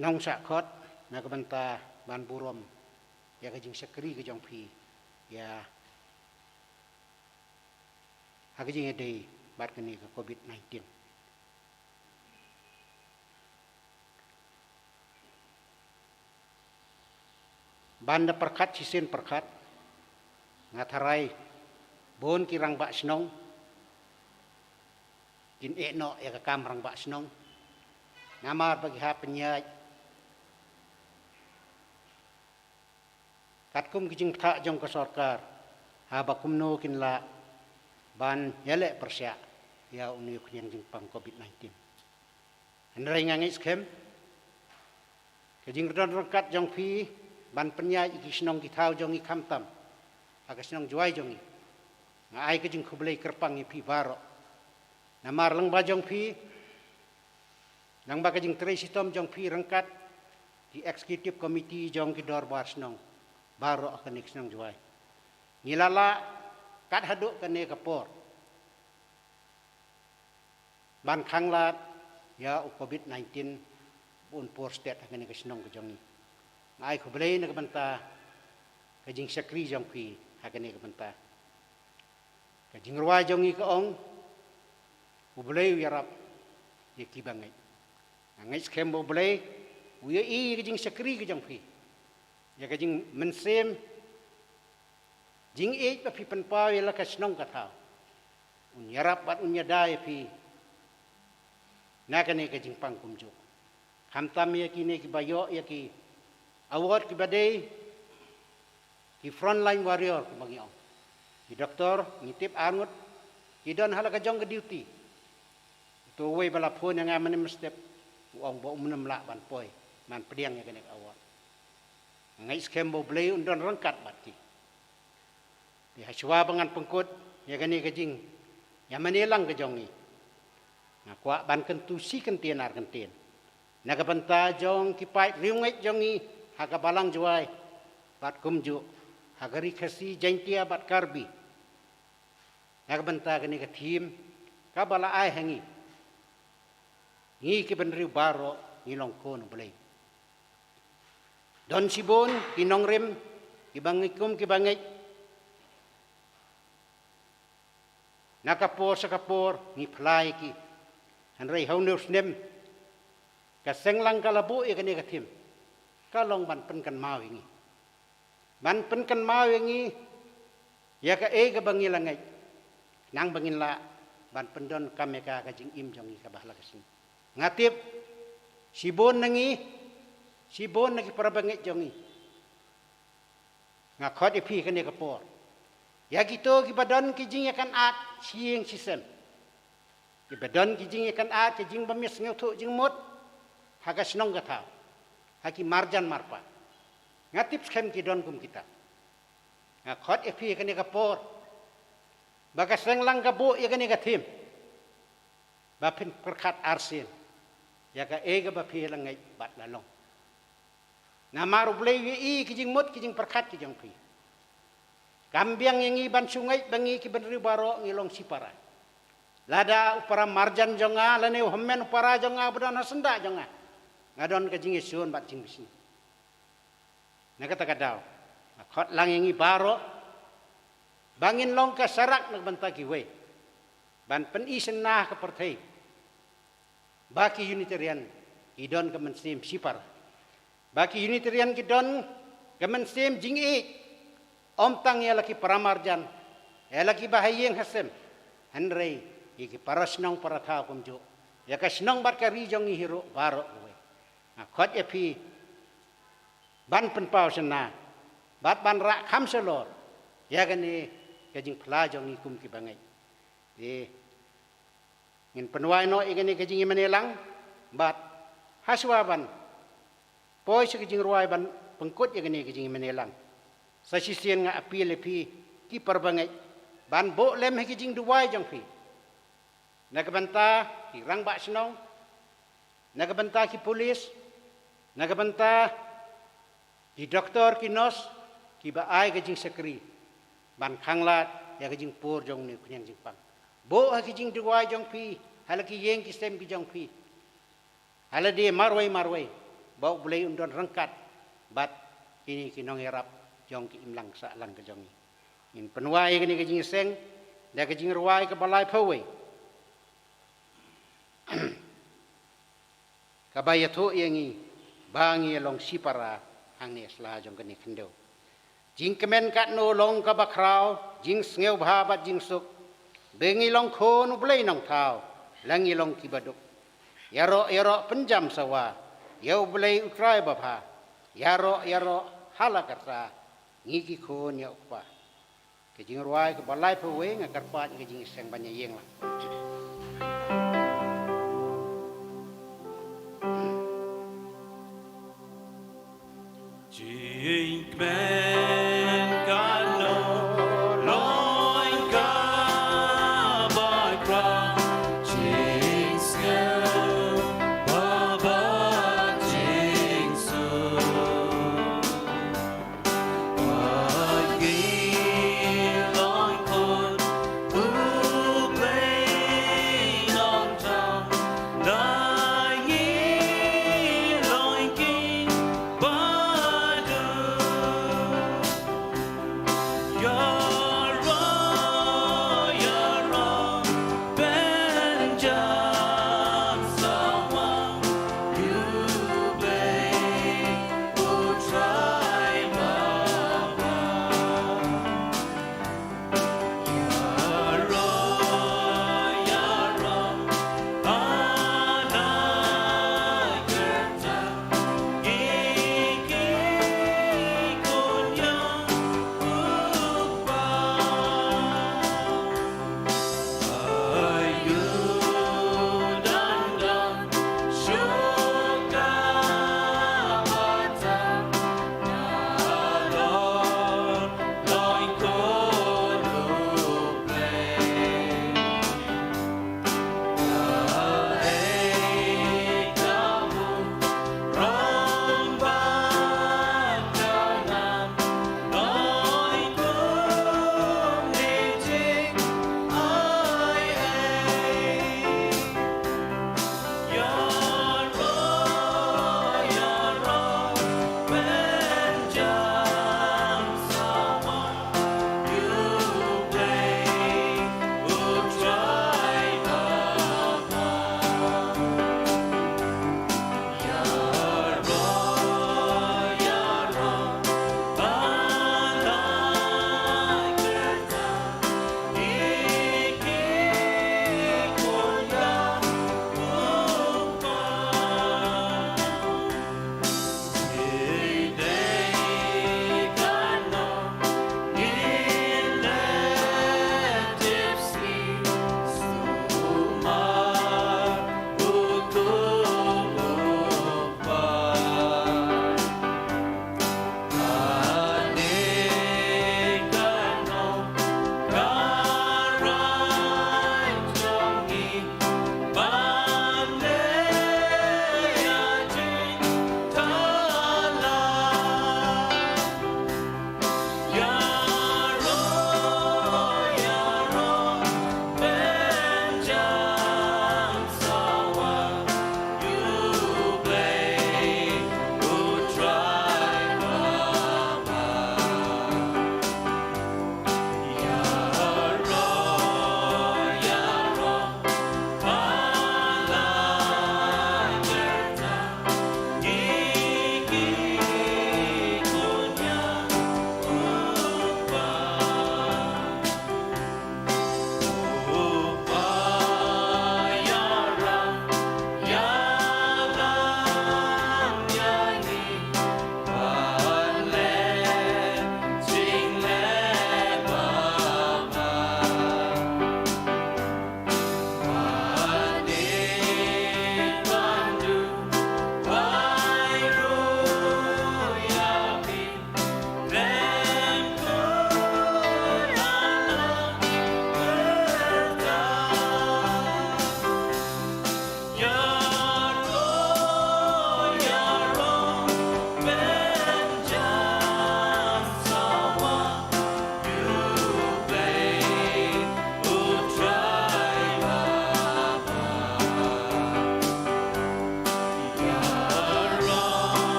nongshah khot na ka bynta ban burom ïa ka jingshakri ka jong phi ïa ha ka jingïadei bad kane ka covid nineteen. Ban da pyrkhat shisien pyrkhat, nga tharai bun ki rangbah shnong kin ïeh noh ïa ka kam rangbah shnong, namar ba ki hap pynïaid katkum ki jingthoh jong ka sorkar, haba kumno kin lah ban ïaleh pyrshah ïa une u khñiang jingpang covid nineteen. Hynrei nga ngeit skhem ka jingdon ryngkat jong phi ban pynïaid ïa ki shnong ki thaw jong ngi khamtam ha ka shnong Jowai jong ngi. Nga ai ka jingkhublei kyrpang ïa phi baroh. Namar lyngba jong phi, lyngba ka jingtrei shitom jong phi ryngkat ki executive committee jong ki dorbar shnong baroh ha kane ka shnong Jowai, ngi la lah kat haduh kane ka por ban khanglad ïa u covid nineteen ba un por stet ha kane ka shnong ka jong ngi. Nga ai khublei na ka bynta ka jingshakri jong phi ha kane ka bynta. Ka jingrwai jong ngi ka ong, U Blei u ïarap ïa ki bangeit. Nga ngeit skhem ba U Blei u ïohi ïa ka jingshakri ka jong phi, ïa ka jingmynsiem jingïeit ba phi pynpaw ïa la ka shnong ka thaw. Un ïarap bad un ïada ïa phi na kane ka jingpang kumjuh. Khamtam ïa kine kiba ïoh ïa ki award kiba dei ki frontline warrior kumba ngi ong. Ki doktor ngi tip arngut ki don ha la ka jong ka duty. Uto uwei ba la phone ïa nga mynne mynstep, u ong ba um nym lah ban poi ban pdiang ïa kane ka award. Nga ngeit skhem ba U Blei un don ryngkat bad ki. Te hashwa ba ngan pynkut ïa kane ka jingïamane lang ka jong ngi, nga kwah ban kyntu shi kyntien ar kyntien na ka bynta jong ki paid riewngeit jong ngi ha ka balang Jowai bad kumjuh ha ka Ri Khasi, Jaiñtia bad Karbi. Na ka bynta kane ka thim kaba la ai ha ngi, ngi ki bynriew baroh ngi long khun U Blei. Don shibun ki nongrim kiba ngeit kum kiba ngeit, na ka por sha ka por ngi phla ïa ki. Hynrei ha une u snem ka seng lang ka la buh ïa kane ka thim, ka long ban pynkynmaw ïa ngi, ban pynkynmaw ïa ngi ïa kaei kaba ngi la ngeit, khnang ba ngin lah ban pyndonkam ïa ka, ka jingim jong ngi kaba ha la ka sngi. Nga tip shibun na ngi, shibun na ki para bangeit jong ngi, nga khot ïa phi kane ka por, ïa kito kiba don ki jingïakynad shi ïing shi sem, kiba don ki jingïakynad, ki jingbym ïasngewthuh jingmut, ha ka shnong ka thaw, ha ki marjan marpa. Nga tip skhem ki don kum kita. Nga khot ïa phi ha kane ka por ba ka seng lang ka buh ïa kane ka thim, ba phin pyrkhat arsien ïa kaei kaba phi la ngeit bad la long. Namar U Blei u ïohi ki jingmut ki jingpyrkhat ki jong phi. Kam biang ïa ngi ban shu ngeit ba ngi ki bynriew baroh ngi long shipara. Lada u para marjan jong nga lane u hynmen u para jong nga ba don ha syndah jong nga, nga don ka jingïasyrdoh bad jingbishni. Na kata ka daw nga khot lang ïa ngi baroh ba ngin long ka sharak na ka bynta kiwei, ban pyni shynna ha ka pyrthei ba ki Unitarian ki don ka mynsiem shipara, ba ki Unitarian ki don ka mynsiem jingïeit, ym tang ïa la ki para marjan, ïa la ki ba ha ïing ha sem, hynrei ïa ki para shnong para thaw kumjuh, ïa ka shnong bad ka ri jong ngi hi ruh baroh kawei. Nga khot ïa phi ban pynpaw shynna bad ban rah kham shalor ïa kane ka jingphla jong ngi kum ki bangeit. Te ngin pynwai noh ïa kane ka jingïamane lang bad ha shuwa ban poi sha ka jingrwai ban pynkut ïa kane ka jingïamane lang, sa shisien nga appeal ïa phi ki para bangeit ban buh lem ha ki jingduwai jong phi, na ka bynta ki rangbah shnong, na ka bynta ki pulis, na ka bynta ki doktor ki nurse, ki ba ai ka jingshakri ban khanglad ïa ka jingpur jong une u khñiang jingpang. Buh ha ki jingduwai jong phi ha la ki ïing ki sem ki jong phi ha lade marwei marwei, ba U Blei un don ryngkat bad kine ki nongïarap jong ki imlang sahlang ka jong ngi. Ngin pynwai ïa kane ka jingïaseng da ka jingrwai kaba laiphew wei, kaba ïathuh ïa ngi ba ngi long shipara hangne sla jong kane khyndew. Jingkmen katno long kaba khraw, jingsngewbha bad jingsuk, ba ngi long khun U Blei Nongthaw, la ngi long kiba duk. Ïaroh ïaroh pynjam sawa ïa U Blei U Trai babha, ïaroh ïaroh ha la ka rta ngi ki khun ïa U Kpa. Ka jingrwai kaba laiphew wei, nga kyrpad ka jingïaseng ban ïeng lang. Jingkmen ka long, long kaba khraw, jingsngew bad jingsuk.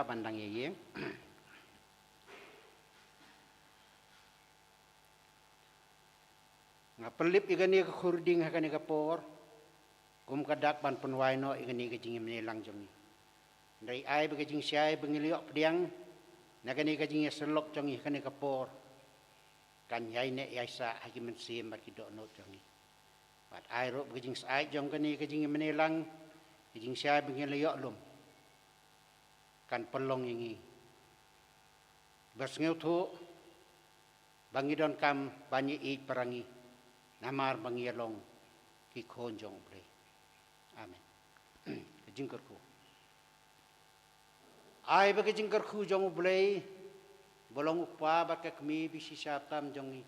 Ban dang ïa ïeng. Nga pynlip ïa kane ka khur ding ha kane ka por, kum ka dak ban pynwai noh ïa kane ka jingïamane lang jong ngi. Hynrei ai ba ka jingshai ba ngi la ïoh pdiang na kane ka jingïasyllok jong ngi ha kane ka por kan ïai neh ïai sah ha ki mynsiem bad ki dohnud jong ngi. Bad ai ruh ba ka jingshai jong kane ka jingïamane lang, ka jingshai ba ngi la ïoh lum, kan pynlong ïa ngi ba sngewthuh ba ngi donkam ban ïaieit para ngi, namar ba ngi ïa long ki khun jong U Blei. Amen. Ka jingkyrkhu. Ai ba ka jingkyrkhu jong U Blei, ba long U Kpa bad ka Kmie ba shisha tam jong ngi,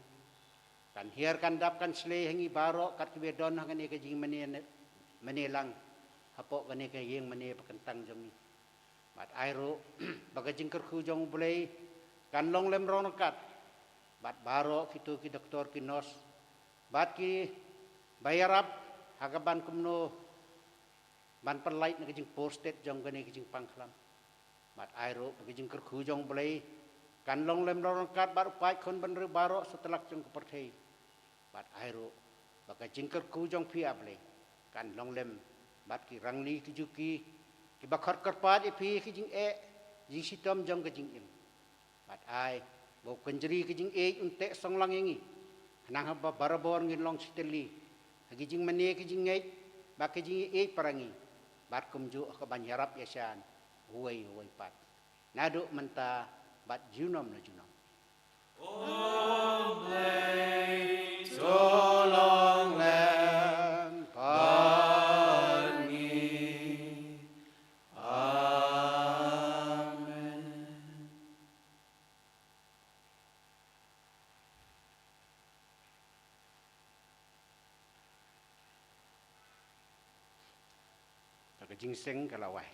kan hiar kan dap kan shlei ha ngi baroh kat kiba don ha kane ka jingmane, mane lang, hapoh kane ka ïing mane ba kyntang jong ngi. Bad ai ruh ba ka jingkyrkhu jong U Blei kan long lem rong ryngkat bad baroh kito ki doktor, ki nurse bad kiba ïarap ha ka ban kumno ban pynlait na ka jingpur stet jong kane ka jingpang khlam. Bad ai ruh ba ka jingkyrkhu jong U Blei kan long lem rong ryngkat bad u paid khun bynriew baroh satlak jong ka pyrthei. Bad ai ruh ba ka jingkyrkhu jong phi, A Blei, kan long lem bad ki rangli ki juki kiba khot kyrpad ïa phi ha ki jingeh jingshitom jong ka jingim. Bad ai ba U Kynjri ka jingïeit un teh song lang ïa ngi, khnang haba barabor ngin long shitylli ha ki jingmane ki jingngeit bad ki jingïeit para ngi, bad kumjuh ha ka ban ïarap ïashan uwei uwei pat, naduh mynta bad junom la junom. O Blei, to long lem bad ngi. Amen. Ka jingseng ka la wai.